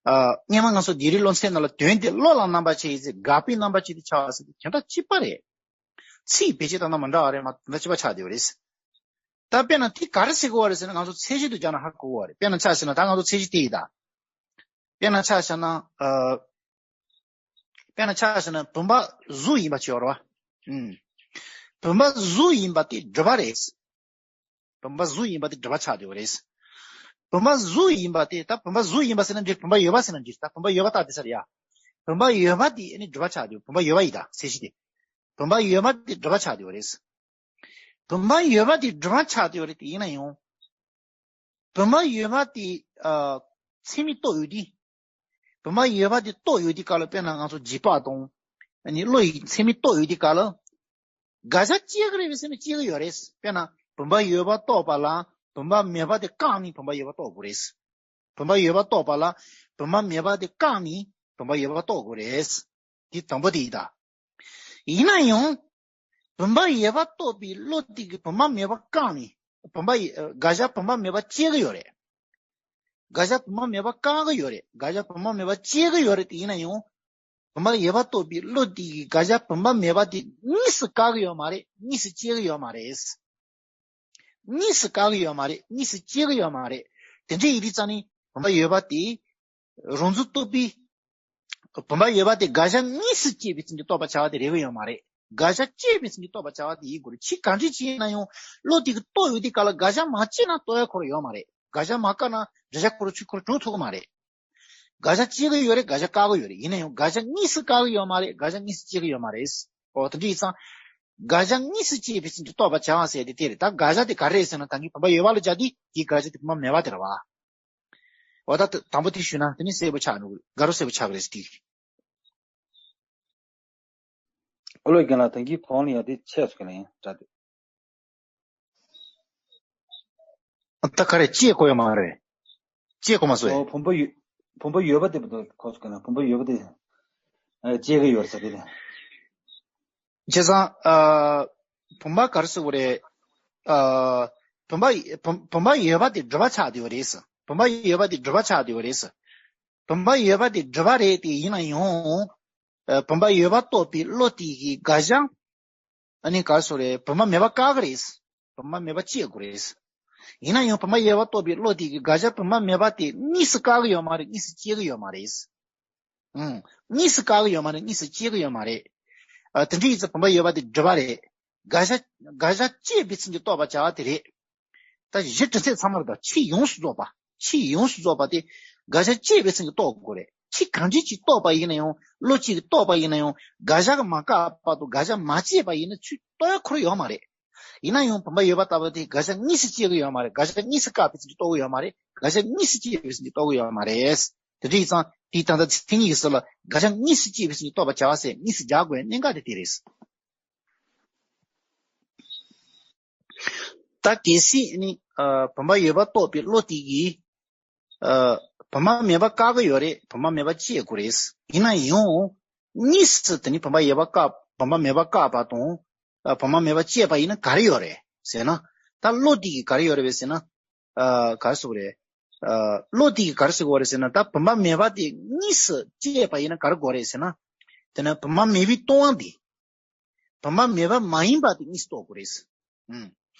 ཨ། སྔན་མ་ང་ཚོ་སྡེ་རིག་སློབ་ཚན་ནང་ལ་དོན་དེ་བློ་ལ་རྣམ་པར་ཕྱེ་ཡི་ཚེ་དགག་པའི་རྣམ་པར་ཕྱེ་སྟེ་འཆར་བ་ཟེར་དེ་དོན་དག་གཅིག་པ་རེད། ཚིག་བེད་སྤྱོད་བཏང་ན་མི་འདྲ་བ་རེད་མ་གཏོགས་དོན་དག་གཅིག་པ་ཆགས་བསྡད་ཡོད་རེད། ད་དཔེར་ན་དེ་ག་རེ་ཟེར་གི་ཡོད་རེད་ཟེར་ན་ང་ཚོ་ཚད་གཞི་དུ་སྦྱར་ན་ཧ་གོ་གི་ཡོད་རེད། དཔེར་ན་ཆ་བཞག་ན་ད་ང་ཚོ་ཚད་གཞི་དེ་ཡིན་ད། དཔེར་ན་ཆ་བཞག་ན། ཨ། དཔེར་ན་ཆ་བཞག་ན་བུམ་པ་གཟུགས་ཡིན་པ་ཅིག་ཡོད་རེད་བ། ཨུམ། བུམ་པ་གཟུགས་ཡིན་པ་དེ་སྒྲུབ་པ་རེད། བུམ་པ་གཟུགས་ཡིན་པ་དེ་སྒྲུབ་པ་ཆགས་བསྡད་ཡོད་རེད། བུམ་པ་གཟུགས་ཡིན་པ་དེ་ད་བུམ་པ་གཟུགས་ཡིན་པ་ཟེར་ན་འགྲིག་བུམ་པ་ཡོད་པ་ཟེར་ན་འགྲིག་ད་བུམ་པ་ཡོད་པ་ད་དེ་ཚར་ཡ། བུམ་པ་ཡོད་པ་དེ་ཨ་ནི་སྒྲུབ་པ་ཆགས་བསྡད་ཡོད། བུམ་པ་ཡོད་པ་ཡིན་ད་ཚད་གཞི་དེ། བུམ་པ་ཡོད་པ་དེ་སྒྲུབ་པ་ཆགས་བསྡད་ཡོད་རེད། བུམ་པ་ཡོད་པ་དེ་སྒྲུབ་པ་ཆགས་བསྡད་ཡོད་རེད་དེ་ཡིན་ན་ཡང་། བུམ་པ་ཡོད་པ་དེ་ཨ་ཚད་མས་རྟོགས་ཡོད་དུས། བུམ་པ་ཡོད་པ་དེ་རྟོགས་ཡོད་དུས་སྐབས་ལ་དཔེར་ན་ང་ཚོ་རྗེས་དཔག་དང་། ཨ་ནི་བློ་ཡིས་ཚད་མས་རྟོགས་ཡོད་དུས་སྐབས་ལ། དགག་བྱ་སྐྱེ་གི་རེད་པས་ཟེར་ན་སྐྱེ་གི་ཡོད་རེད། དཔེར་ན་བུམ་པ་ཡོད་པ་རྟོགས་པ་ལ་བུམ་པ་མེད་པ་དེ་བཀག་ནས་བུམ་པ་ཡོད་པ་རྟོགས་དགོས་རེད། བུམ་པ་ཡོད་པ་རྟོགས་པ་ལ་བུམ་པ་མེད་པ་དེ་བཀག་ནས་བུམ་པ་ཡོད་པ་རྟོགས་དགོས་རེད། འདི་དང་པོ་དེ་ཡིན་ད། ཡིན་ན་ཡང་། བུམ་པ་ཡོད་པ་རྟོགས་པའི་བློ་དེ་གིས་བུམ་པ་མེད་པ་བཀག་ནས། བུམ་པ་ཡི་དགག་བྱ་བུམ་པ་མེད་པ་སྐྱེ་གི་ཡོད་རེད། དགག་བྱ་བུམ་པ་མེད་པ་བཀག་གི་ཡོད་རེད། དགག་བྱ་བུམ་པ་མེད་པ་སྐྱེ་གི་ཡོད་རེད་དེ་ཡིན་ན་ཡང་། བུམ་པ་ཡོད་པ་རྟོགས་པའི་བློ་དེ་གིས་དགག་བྱ་བུམ་པ་མེད་པ་དེ་དངོས་སུ་བཀག་གི་ཡོད་མ་རེད། དངོས་སུ་སྐྱེ་གི་ཡོད་མ་རེད། དངོས་སུ་བཀག་གི་ཡོད་མ་རེད། དངོས་སུ་སྐྱེ་གི་ཡོད་མ་རེད། དེ་འདྲ་ཡིན་དུས་ཙང་ནི་བུམ་པ་ཡོད་པ་དེ་རང་མཚན་རྟོགས་པའི། བུམ་པ་ཡོད་པ་དེ་དགག་བྱ་དངོས་སུ་སྐྱེས་པའི་ཚུལ་གྱིས་རྟོགས་པར་བྱ་བ་དེ་རེད་གི་ཡོད་མ་རེད། དགག་བྱ་སྐྱེས་པའི་ཚུལ་གྱིས་རྟོགས་པར་བྱ་བ་དེ་ཡིན་དགོས་རེད། ཕྱིས་གང་འདྲ་ཅིག་ཡིན་ན་ཡང་བློ་དེ་གིས་རྟོགས་ཡོད་དུས་སྐབས་ལ་དགག་བྱ་མ་སྐྱེས་ན་རྟོགས་ཡ་ཁོ་རང་ཡོད་མ་རེད། དགག་བྱ་མ་བཀག་ན་འགྲེལ་བྱ་ཁོ་རང་ཆོས་ཁོ་རང་གྲུབ་ཐུབ་ཀྱི་མ་རེད། དགག་བྱ་སྐྱེ་གི་ཡོད་རེད། དགག་བྱ་བཀག་གི་ཡོད་རེད། ཡིན་ན་ཡང་དགག་བྱ་དངོས་སུ་བཀག་གི་ཡོད་མ་རེད། དགག་བྱ་དངོས་སུ་སྐྱེ་གི་ཡོད་མ་རེད། ཨོ་དེ་འདྲ་ཡིན་ཙང་། དགག་བྱ་དངོས་སུ་སྐྱེས་པའི་ཚུལ་གྱིས་རྟོགས་པར་བྱ་བ་ཟེར་དེ་དེ་རེད། ད་དགག་བྱ་དེ་ག་རེ་རེད་ཟེར་ན་ད་གིན་བུམ་པ་ཡོད་པ་ལ་སྦྱར་དུས་དེའི་དགག་བྱ་དེ་བུམ་པ་མེད་པ་དེ་རེད་བ། འོ་ད་དང་པོ་དེ་ཞུས་ན་དེ་ནི་གསལ་པོ་ཆགས་འགྲོ་གི། དགའ་རབ་གསལ་པོ་ཆགས་ཀྱི་རེད་དེ། ཨོ་ལོ་རྒན་ལགས་ད་གིན་གོང་ལ་ཡ་དེ་ཆད་སོང་གི་ལ་ཡིན་འདྲ་དེ། ད་ག་རེ་བཅད་དགོས་ཡོད་མ་རེད། བཅད་དགོས་མ་སོང་ཨེ། ཨོ་བུམ་པ་ཡོད། བུམ་པ་ཡོད་པ་དེ་བུ་དུ་གོ་སོང་གི་ན་བུམ་པ་ཡོད་པ་དེ། ཨ་བཅད་གི་ཡོད་རེད་ཟེར་དེ་རེད། བྱས་ཙང་ཨ། བུམ་པ་ག་རེ་ཟེར་དགོས་རེད། ཨ། བུམ་པ་བུམ་བུམ་པ་ཡོད་པ་དེ་སྒྲུབ་པ་ཆགས་བསྡད་ཡོད་རེད། བུམ་པ་ཡོད་པ་དེ་སྒྲུབ་པ་ཆགས་བསྡད་ཡོད་རེད། བུམ་པ་ཡོད་པ་དེ་སྒྲུབ་པ་རེད་དེ་ཡིན་ན་ཡང་། ཨ། བུམ་པ་ཡོད་པ་རྟོགས་པའི་བློ་དེ་གིས་དགག་བྱ། ཨ་ནི་ག་རེ་ཟེར་དགོས་རེད། བུམ་པ་མེད་པ་བཀག་གི་རེད། བུམ་པ་མེད་པ་བཅད་དགོས་རེད། ཡིན་ན་ཡང་བུམ་པ་ཡོད་པ་རྟོགས་པའི་བློ་དེ་གིས་དགག་བྱ་བུམ་པ་མེད་པ་དེ་དངོས་སུ་བཀག་གི་ཡོད་མ་རེད། དངོས་སུ་བཅད་གི་ཡོད་མ་རེད། ཨང་། དངོས་སུ་བཀག་གི་ཡོད་མ་རེད། དངོས་སུ་བཅད་གི་ཡོད་མ་རེད། ཨ། དེ་འདྲ་ཡིན་ཙང་བུམ་པ་ཡོད་པ་དེ་སྒྲུབ་པ་རེད། དགག་བྱ་དགག་བྱ་བཅད་པའི་ཚུལ་གྱིས་རྟོགས་པར་བྱ་བ་དེ་རེད། ད་གཞི་དྲི་ཚད་ཚང་མར་དང་ཕྱིས་ཡོངས་སུ་རྫོགས་པ། ཕྱིས་ཡོངས་སུ་རྫོགས་པ་དེ་དགག་བྱ་བཅད་པའི་ཚུལ་གྱིས་རྟོགས་དགོས་རེད། ཕྱིས་གང་འདྲ་ཅིག་རྟོགས་པ་ཡིན་ན་ཡང་བློ་གཅིག་གིས་རྟོགས་པ་ཡིན་ན་ཡང་དགག་བྱ་གིས་མ་བཀག་པ་དང་དགག་བྱ་མ་བཅད་པ་ཡིན་ན་ཚུར་རྟོགས་ཡ་ཁོ་རང་ཡོད་མ་རེད། ཡིན་ན་ཡང་བུམ་པ་ཡོད་པ་ལྟ་བུ་དེ་དགག་བྱ་གཉིས་སུ་སྐྱེ་གི་ཡོད་མ་རེད། དགག་བྱ་གཉིས་སུ་བཀག་པའི་ཚུལ་གྱིས་རྟོགས་ཀྱི་ཡོད་མ་རེད། དགག་བྱ་གཉིས་སུ་སྐྱེ་བའི་ཚུལ་གྱིས་རྟོགས་ཀྱི་ཡོད་མ་རེད། དེ་འདྲ་ཡིན་ཙང་དེའི་ད་ལྟ་མཚན་ཉིད་ཀྱི་ཚུལ་ལ་དགག་བྱ་གཉིས་སུ་སྐྱེ་བའི་ཚུལ་གྱིས་རྟོགས་པར་བྱ་བ་ཟེར་གཉིས་སུ་རྒྱག་དགོས་པའི་གནད་འགག་དེ་དེ་རེད། ད་གལ་སྲིད་ནི་ཨ་བུམ་པ་ཡོད་པ་རྟོགས་པའི་བློ་དེ་གིས་ཨ་བུམ་པ་མེད་པ་བཀག་གི་ཡོད་རེད། བུམ་པ་མེད་པ་བཅད་དགོས་རེད། ཡིན་ན་ཡང་གཉིས་སུ་དེ་ནི་བུམ་པ་ཡོད་པ་བཀག་བུམ་པ་མེད་པ་བཀག་པ་དང་ཨ་བུམ་པ་མེད་པ་བཅད་པ་ཡིན་ན་ག་རེ་ཡོད་རེད་ཟེར་ན། ད་བློ་དེ་གིས་ག་རེ་ཡོད་རེད་ཟེར་ན། ཨ་ག་རེ་ཟེར་དགོས་རེད། ཨ་བློ་དེ་གིས་ག་རེ་ཟེར་དགོས་རེད་ཟེར་ན། ད་བུམ་པ་མེད་པ་དེ་གཉིས་སུ་བཅད་པ་ཡིན་ན་ག་རེ་དགོས་རེད་ཟེར་ན། དེ་ནི་བུམ་པ་མེད་པའི་སྟོང་པ་དེ། བུམ་པ་མེད་པ་མ་ཡིན་པ་དེ་གཉིས་སུ་རྟོགས་དགོས་རེད། ཨུམ།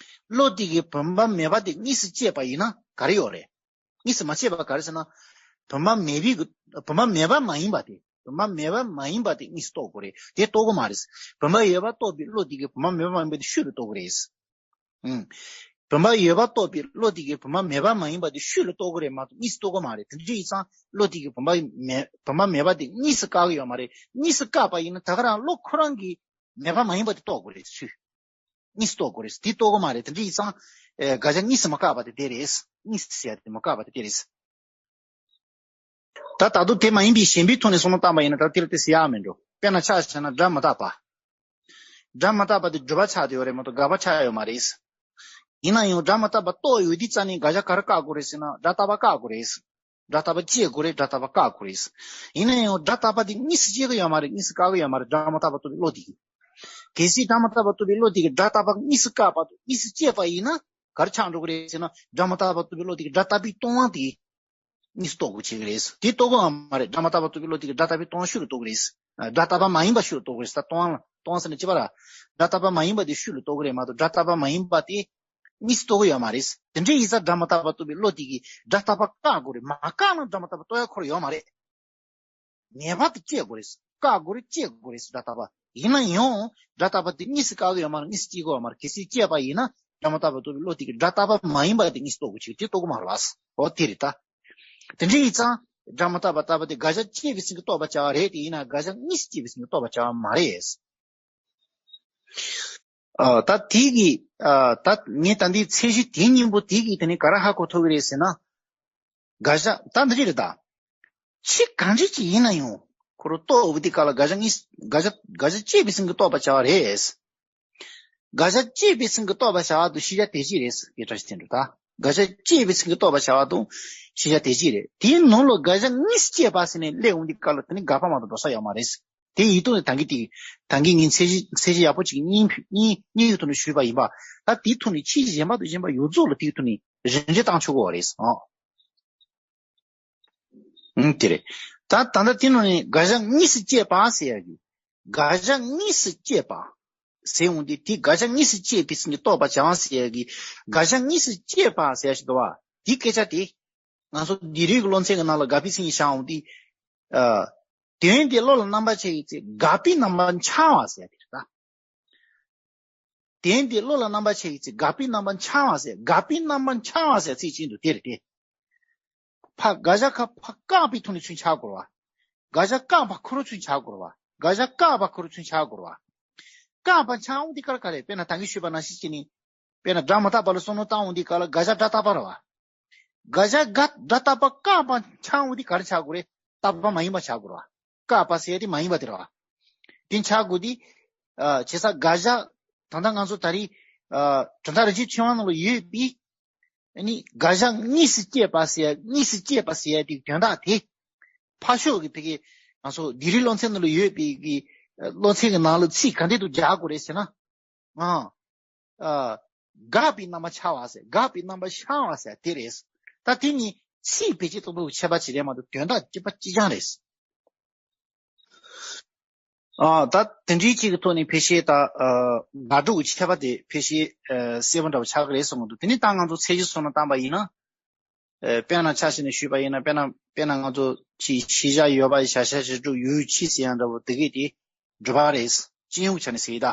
བློ་དེ་གིས་བུམ་པ་མེད་པ་དེ་གཉིས་སུ་བཅད་པ་ཡིན་ན་ག་རེ་ཡོད་རེད། གཉིས་སུ་མ་བཅད་པ་ག་རེ་ཟེར་ན། བུམ་པ་མེད་པའི་གི་བུམ་པ་མེད་པ་མ་ཡིན་པ་དེ། བུམ་པ་མེད་པ་མ་ཡིན་པ་དེ་གཉིས་སུ་རྟོགས་དགོས་རེད། དེ་རྟོགས་གི་མ་རེད། བུམ་པ་ཡོད་པ་རྟོགས་པའི་བློ་དེ་གིས་བུམ་པ་མེད་པ་མ་ཡིན་པ་དེ་ཤུགས་ལ་རྟོགས་གི་རེད། ཨུམ། བུམ་པ་ཡོད་པ་རྟོགས་པའི་བློ་དེ་གིས་བུམ་པ་མེད་པ་མ་ཡིན་པ་དེ་ཤུགས་ལ་རྟོགས་གི་རེད་མ་གཏོགས་གཉིས་སུ་རྟོགས་གི་མ་རེད། དེ་འདྲ་ཡིན་ཙང་བློ་དེ་གིས་བུམ་པ་མེད་བུམ་པ་མེད་པ་དེ་གཉིས་སུ་བཀག་གི་ཡོད་མ་རེད། གཉིས་སུ་བཀག་པ་ཡིན་ན་ད་ག་རང་བློ་ཁོ་རང་གིས་མེད་པ་མ་ཡིན་པ་དེ་རྟོགས་དགོས་རེད་ཚུལ། གཉིས་སུ་རྟོགས་དགོས་རེད། དེ་རྟོགས་གི་མ་རེད། དེ་འདྲ་ཡིན་ཙང་ཨེ་དགག་བྱ་གཉིས་སུ་མ་བཀག་པ་དེ་དེ་རེད། གཉིས་སུ་ཟེར་ཡ་དེ་མ་བཀག་པ་དེ་དེ་རེད། ད་ད་དུང་དེ་མ་ཡིན་པའི་གཞན་པའི་ཐོག་ནས་བསམ་བློ་བཏང་པ་ཡིན་ན་ད་དེ་ལ་དེ་ཟེར་ཡག་མི་འགྲོ། དཔེར་ན་ཆ་བཞག་ན་སྒྲ་མི་རྟག་པ། སྒྲ་མི་རྟག་པ་དེ་སྒྲུབ་པ་ཆགས་བསྡད་ཡོད་རེད་མ་གཏོགས་དགག་པ་ཆགས་ཡོད་མ་རེད། ཡིན་ན་ཡང་སྒྲ་མི་རྟག་པ་རྟོགས་ཡོད་དུས་ཙ་ནས་དགག་བྱ་ག་རེ་བཀག་དགོས་རེད་ཟེར་ན་སྒྲ་རྟག་པ་བཀག་དགོས་རེད། སྒྲ་རྟག་པ་བཅད་དགོས་རེད། སྒྲ་རྟག་པ་བཀག་དགོས་རེད། ཡིན་ན་ཡང་སྒྲ་རྟག་པ་དེ་གཉིས་སུ་སྐྱེ་གི་ཡོད་མ་རེད། གཉིས་སུ་བཀག་གི་ཡོད་མ་རེད། སྒྲ་མི་རྟག་པ་རྟོགས་པའི་བློ་དེ་གིས། གལ་སྲིད་སྒྲ་མི་རྟག་པ་རྟོགས་པའི་བློ་དེ་གིས་སྒྲ་རྟག་པ་གཉིས་སུ་བཀག་པ་དང་གཉིས་སུ་བཅད་པ་ཡིན་ན་ག་རེ་ཆགས་འགྲོ་གི་རེད་ཟེར་ན། སྒྲ་མི་རྟག་པ་རྟོགས་པའི་བློ་དེ་གིས་སྒྲ་རྟག་པའི་སྟོང་པ་དེ་གཉིས་སུ་རྟོགས་དགོས་བྱེད་ཀྱི་རེད། དེ་རྟོགས་དགོས་པ་མ་རེད། སྒྲ་མི་རྟག་པ་རྟོགས་པའི་བློ་དེ་གིས་སྒྲ་རྟག་པའི་སྟོང་པ་ཤུགས་ལ་རྟོགས་ཀྱི་རེད། སྒྲ་རྟག་པ་མ་ཡིན་པ་ཤུགས་ལ་རྟོགས་ཀྱི་རེད། ད་སྟོང་པ་སྟོང་པ་ཟེར་ན་ཅི་པ་ར། སྒྲ་རྟག་པ་མ་ཡིན་པ་དེ་ཤུགས་ལ་རྟོགས་ཀྱི་རེད་མ་གཏོགས་སྒྲ་རྟག་པ་མ་ཡིན་པ་དེ་གཉིས་སུ་རྟོགས་ཀྱི་ཡོད་མ་རེད། དེ་འདྲ་ཡིན་ཙང་སྒྲ་མི་རྟག་པ་རྟོགས་པའི་བློ་དེ་གིས་སྒྲ་རྟག་པ་བཀག་དགོས་རེད། མ་བཀག་ན་སྒྲ་མི་རྟག་པ་རྟོགས་ཡ་ཁོ་རང་ཡོད་མ་རེད། ངེས་པར་དུ་བཅད་དགོས་རེད། བཀག་དགོས་རེད། བཅད་དགོས་རེད། སྒྲ་རྟག་པ་ཡིན་ན་ཡང་སྒྲ་རྟག་པ་དེ་གཉིས་སུ་བཀག་གི་ཡོད་མ་རེད། གཉིས་སུ་སྐྱེ་གི་ཡོད་མ་རེད། གལ་སྲིད་བཅད་པ་ཡིན་ན་སྒྲ་མི་རྟག་པ་རྟོགས་པའི་བློ་དེ་གིས་སྒྲ་རྟག་པ་མ་ཡིན་པ་དེ་གཉིས་སུ་རྟོགས་དགོས་བྱེད་དེ་རྟོགས་གི་མ་རེད་བ། འོ་དེ་རེད་ད། དེ་འདྲ་ཡིན་ཙང་སྒྲ་མི་རྟག་པ་ལྟ་བུ་དེ་དགག་བྱ་བཅད་པའི་ཚུལ་གྱིས་རྟོགས་པར་བྱ་བ་རེད་དེ། ཡིན་ན་དགག་བྱ་གཉིས་སུ་སྐྱེ་བའི་ཚུལ་གྱིས་རྟོགས་པར་བྱ་བ་མ་རེད། ཨ་ད་དེ་གི་ཨ་ད་ངས་ད་འདིའི་ཚད་གཞི་དེ་གཉིས་པོ་དེ་གིས་དེ་ནི་ག་རེ་ཧ་གོ་ཐུབ་ཀྱི་རེད་ཟེར་ན། དགག་བྱ་ད་འདི་རེད་ད། ཆེས་གང་འདྲ་ཅིག་ཡིན་ན་ཡང་ཁོ་རང་རྟོགས་འོས་པའི་སྐབས་ལ་དགག་བྱ་གཉིས་དགག་བྱ་དགག་བྱ་བཅད་པའི་ཚུལ་གྱིས་རྟོགས་པར་བྱ་བ་རེད། དགག་བྱ་བཅད་པའི་ཚུལ་གྱིས་རྟོགས་པར་བྱ་བ་དང་ཤེས་བྱ་དེ་གཅིག་རེད། དེ་འདྲ་ཞིག་དྲན་འགྲོ་ད། དགག་བྱ་བཅད་པའི་ཚུལ་གྱིས་རྟོགས་པར་བྱ་བ་དང་ཤེས་བྱ་དེ་གཅིག་རེད། དེའི་ནང་ལ་དགག་བྱ་གཉིས་སུ་བཅད་པ་ཟེར་ནས་སླེབས་འོང་དུས་སྐབས་ལ་དེ་ནི་དགག་པ་མ་གཏོགས་འགྲོ་ས་ཡོད་མ་རེད། དེ་ཡིན་དུས་ནི་ད་གིན་དེ་ད་གིན་ངས་ཚད་གཞི་ཚད་གཞི་ཡག་པོ་ཅིག་གཉིས་གཉིས་གཉིས་ཀྱི་ཐོག་ནས་ཞུས་པ་ཡིན་པ། ད་དེའི་ཐོག་ནས་ཆེས་གཞན་པ་དང་གཞན་པ་ཡོངས་རྫོགས་ལ་དེའི་ཐོག་ནས་གཞན་འགྱུར་བཏང་ཆོག་གི་རེད། ཨང་། ཨང་། དེ་རེད། ད་ད་ལྟ་དེ་ནང་ནས་དགག་བྱ་གཉིས་སུ་བཅད་པ་ཟེར་ཡ་གི། དགག་བྱ་གཉིས་སུ་བཅད་པ་ཟེར་འོང་དུས་དེ་དགག་བྱ་གཉིས་སུ་བཅད་པའི་ཚུལ་གྱིས་རྟོགས་པར་བྱ་བ་ཟེར་ཡ་གི། དགག་བྱ་གཉིས་སུ་བཅད་པ་ཟེར་ཡ་ཞིག་འདུག་བ། དེའི་སྐད་ཆ་དེ་ང་ཚོ་དེང་རབས་ཀྱི་སློབ་ཚན་གྱི་ནང་ལ་དགག་པའི་མཚན་ཉིད་བཞག་འོང་དུས། ཨ། དོན་དེ་བློ་ལ་རྣམ་པར་ཆགས་པའི་ཚེ་དགག་པའི་རྣམ་པར་འཆར་བ་ཟེར་ཡ་དེ་རེད་ད། དོན་དེ་བློ་ལ་རྣམ་པར་ཆགས་པའི་ཚེ་དགག་པའི་རྣམ་པར་འཆར་བ་ཟེར། དགག་པའི་རྣམ་པར་འཆར་བ་ཟེར་ཚིག་ཅིག་འདུག་དེ་རེད་དེ། ཕ་དགག་བྱ་ཁ་ཕ་བཀག་པའི་ཐོག་ནས་ཚུར་འཆར་དགོས་རེད་བ། དགག་བྱ་བཀག་པ་ཁོ་རང་ཚུར་འཆར་དགོས་རེད་བ། དགག་བྱ་བཀག་པ་ཁོ་རང་ཚུར་འཆར་དགོས་རེད་བ། བཀག་པ་འཆར་འོང་དུས་སྐབས་ག་རེ། དཔེར་ན་ད་གིན་ཞུས་པ་ནང་བཞིན་བྱས་ནས། དཔེར་ན་སྒྲ་མི་རྟག་པ་ལ་བསམ་བློ་བཏང་འོང་དུས་སྐབས་ལ་དགག་བྱ་སྒྲ་རྟག་པ་རེད་བ། དགག་བྱ་དགག་སྒྲ་རྟག་པ་བཀག་པ་འཆར་འོང་དུས་ག་རེ་འཆར་དགོས་རེད། རྟག་པ་མ་ཡིན་པ་འཆར་དགོས་རེད་བ། བཀག་པ་ཟེར་ཡ་དེ་མ་ཡིན་པ་དེ་རེད་བ། དེ་འཆར་དགོས་དུས། ཨ། བྱས་ཙང་དགག་བྱ། ད་ལྟ་ང་ཚོ་ད་རེས། ཨ། གྲུབ་མཐའ་རིན་ཆེན་ཕྱོགས་སྔོན་ལ་ཡོད་པའི། ཨ་ནི་དགག་བྱ་གཉིས་སུ་བཅད་པ་ཟེར་ཡ། གཉིས་སུ་བཅད་པ་ཟེར་ཡ་དེའི་དོན་དག་དེ། ཕར་ཕྱོགས་ཀྱི་ཕ་གི་ང་ཚོ་དེང་རབས་སློབ་ཚན་ནང་ལ་ཡོད་པའི་གི་སློབ་ཚན་གྱི་ནང་ལ་ཚིག་ག་འདྲ་འདུག་སྦྱར་དགོས་རེད་ཟེར་ན། ཨ། ཨ། དགག་པའི་རྣམ་པ་འཆར་བ་ཟེར། དགག་པའི་རྣམ་པ་འཆར་བ་ཟེར་དེ་རེད། ད་དེ་གཉིས་ཚིག་ཕལ་ཆེར་དང་པོ་ཁྱད་པར་ཅིག་རེད་མ་གཏོགས་དོན་དག་གཅིག་པ་གཅིག་རྐྱང་རེད། ཨ། ད་དེ་འདྲའི་ཅིག་གི་ཐོག་ནས་ཕལ་ཆེར་ད། ཨ། དགག་སྒྲུབ་ཀྱི་ཁྱད་པར་དེ་ཕལ་ཆེར། ཨ། གསལ་པོ་འདྲ་པོ་ཆགས་ཀྱི་རེད་བསམ་གྱི་འདུག་དེ་ནས་ད་ང་ཚོ་ཚད་གཞི་བཟོ་ནས་བཏང་པ་ཡིན་ན། ཨ། དཔེར་ན་ཆ་བཞག་ནས་ཞུས་པ་ཡིན་ན། དཔེར་ན་དཔེར་ན་ང་ཚོ་ཅིག་ཤེས་བྱ་ཡོད་པ་བྱ་བྱ་བྱེད་སྒྲུབ་ཡུལ་གྱི་ཟེར་ཡ་འདྲ་པོ་དེ་གས་དེ་སྒྲུབ་པ་རེད། སྤྱི་ཡོངས་ཀྱི་ཆ་ནས་ཟེར་ཡིན་ད།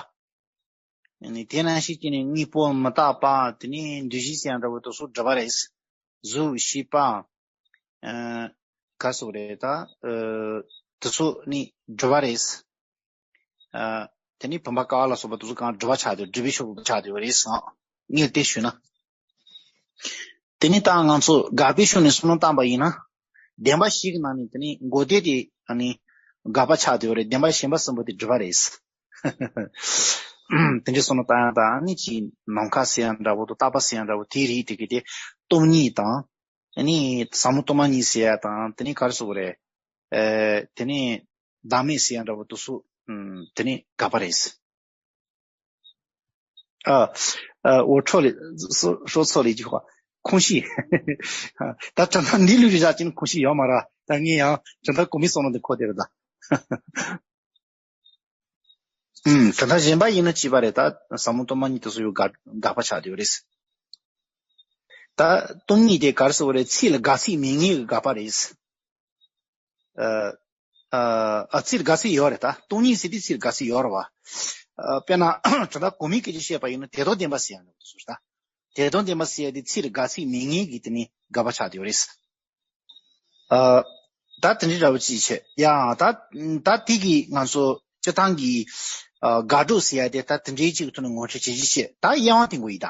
ཨ་ནི་དེ་ནང་བཞིན་བྱས་ནས་དངོས་པོ་མི་རྟག་པ། དེ་ནས་འདུ་བྱེད་ཟེར་ཡ་འདྲ་པོ་དེ་ཚོ་སྒྲུབ་པ་རེད། གཟུགས་ཤེས་པ། ཨ། ག་སོགས་རེད་ད། ཨ། དེ་ཚོ་ནི་སྒྲུབ་པ་རེད། ཨ། དེ་ནི་བུམ་པ་ཀ་བ་ལ་སོགས་པ་དེ་ཚོ་གང་སྒྲུབ་པ་ཆགས་ཏེ་སྒྲུབ་པའི་ཕྱོགས་ཆགས་ཏེ་ཡོད་རེད་ཟེར། ངས་དེ་ཞུས་ན། དེ་ནི་ད་ང་ཚོ་དགག་པའི་ཕྱོགས་ནས་བསམ་བློ་བཏང་པ་ཡིན་ན། བདེན་པ་བཞི་གི་ནང་ནས་དེ་ནི་མགོ་སྟོད་དེ་ཨ་ནི་དགག་པ་ཆགས་ཏེ་ཡོད་རེད། བདེན་པ་གཞན་པ་གསུམ་པོ་དེ་སྒྲུབ་པ་རེད། དེ་འདྲའི་བསམ་བློ་བཏང་ཡང་ད་ཨ་ནི་ཅིག་ནམ་མཁའ་ཟེར་ཡང་འདྲ་བོ་དང་རྟག་པ་ཟེར་ཡང་འདྲ་བོ་དེ་རིགས་དེ་གི་དེ་སྟོང་ཉིད་དང་། ཨ་ནི་ཟབ་མོ་སྟོང་པ་ཉིད་ཟེར་ཡ་དང་དེ་ནི་ག་རེ་ཟེར་དགོས་རེད། ཨེ་དེ་ནི་བདག་མེད་ཟེར་ཡང་འདྲ་བོ་དེ་ཚོ་ཨམ་དེ་ནི་དགག་པ་རེད། ཨ། ཨ། འོ་འཕྲོ་ལས། སོ་སོ་ཚོ་ལས་ཀྱི་ཁོ། ཁུངས་ཤིག་ད་དྲན་ཐང་འདི་ལུས་རི་བཞག་ཅིང་ཁུངས་ཤིག་ཡོད་མ་ར། ད་ངས་ཡང་དྲན་ཐང་གོ་མི་སོང་ན་འདི་ཁོ་དེ་རེད་ད། ཨུམ། དྲན་ཐང་གཞན་པ་ཡིན་ན་ཅི་པ་རེད་ད། ཟབ་མོ་སྟོང་པ་ཉིད་དུ་སོ་ཡོད་དགག་དགག་པ་ཆགས་དེ་རེད། ད་སྟོང་ཉིད་དེ་ག་རེ་ཟེར་བ་རེད། ཚིག་ལ་དགག་ཚིག་མེད་ངེས་ཀྱི་དགག་པ་རེད། ཨ། ཨ། ཨ། ཚིག་དགག་ཚིག་ཡོད་རེད་ད། སྟོང་ཉིད་ཟེར་དུས་ཚིག་དགག་ཚིག་ཡོད་རེད་བ། ཨ། དཔེར་ན་དྲན་ཐང་གོ་མིའི་སྐད་ཆ་བཤད་པ་ཡིན་ན་དེ་དོན་བདེན་པ་ཟེར་ཡང་འདུག་ཟེར་ད། དེ་དོན་བདེན་པ་ཟེར་ཡ་དེ་ཚིག་དགག་ཚིག་མེད་ངེས་ཀྱི་དེ་ནི་དགག་པ་ཆགས་དེ་ཡོད་རེད། ཨ། ད་དེ་འདྲའི་འདྲ་བོ་ཅིག་བྱས་ཡང་ད་ད་དེ་གི་ང་ཚོ་སྤྱི་བཏང་གི་ཨ། དགག་སྒྲུབ་ཟེར་ཡ་དེ་ད་དེ་འདྲའི་ཅིག་ཐོག་ནས་ངོ་སྤྲོད་བྱེད་ཀྱི་བྱེད་ད་དབྱེ་བ་དེ་འགོ་ཡིན་ད།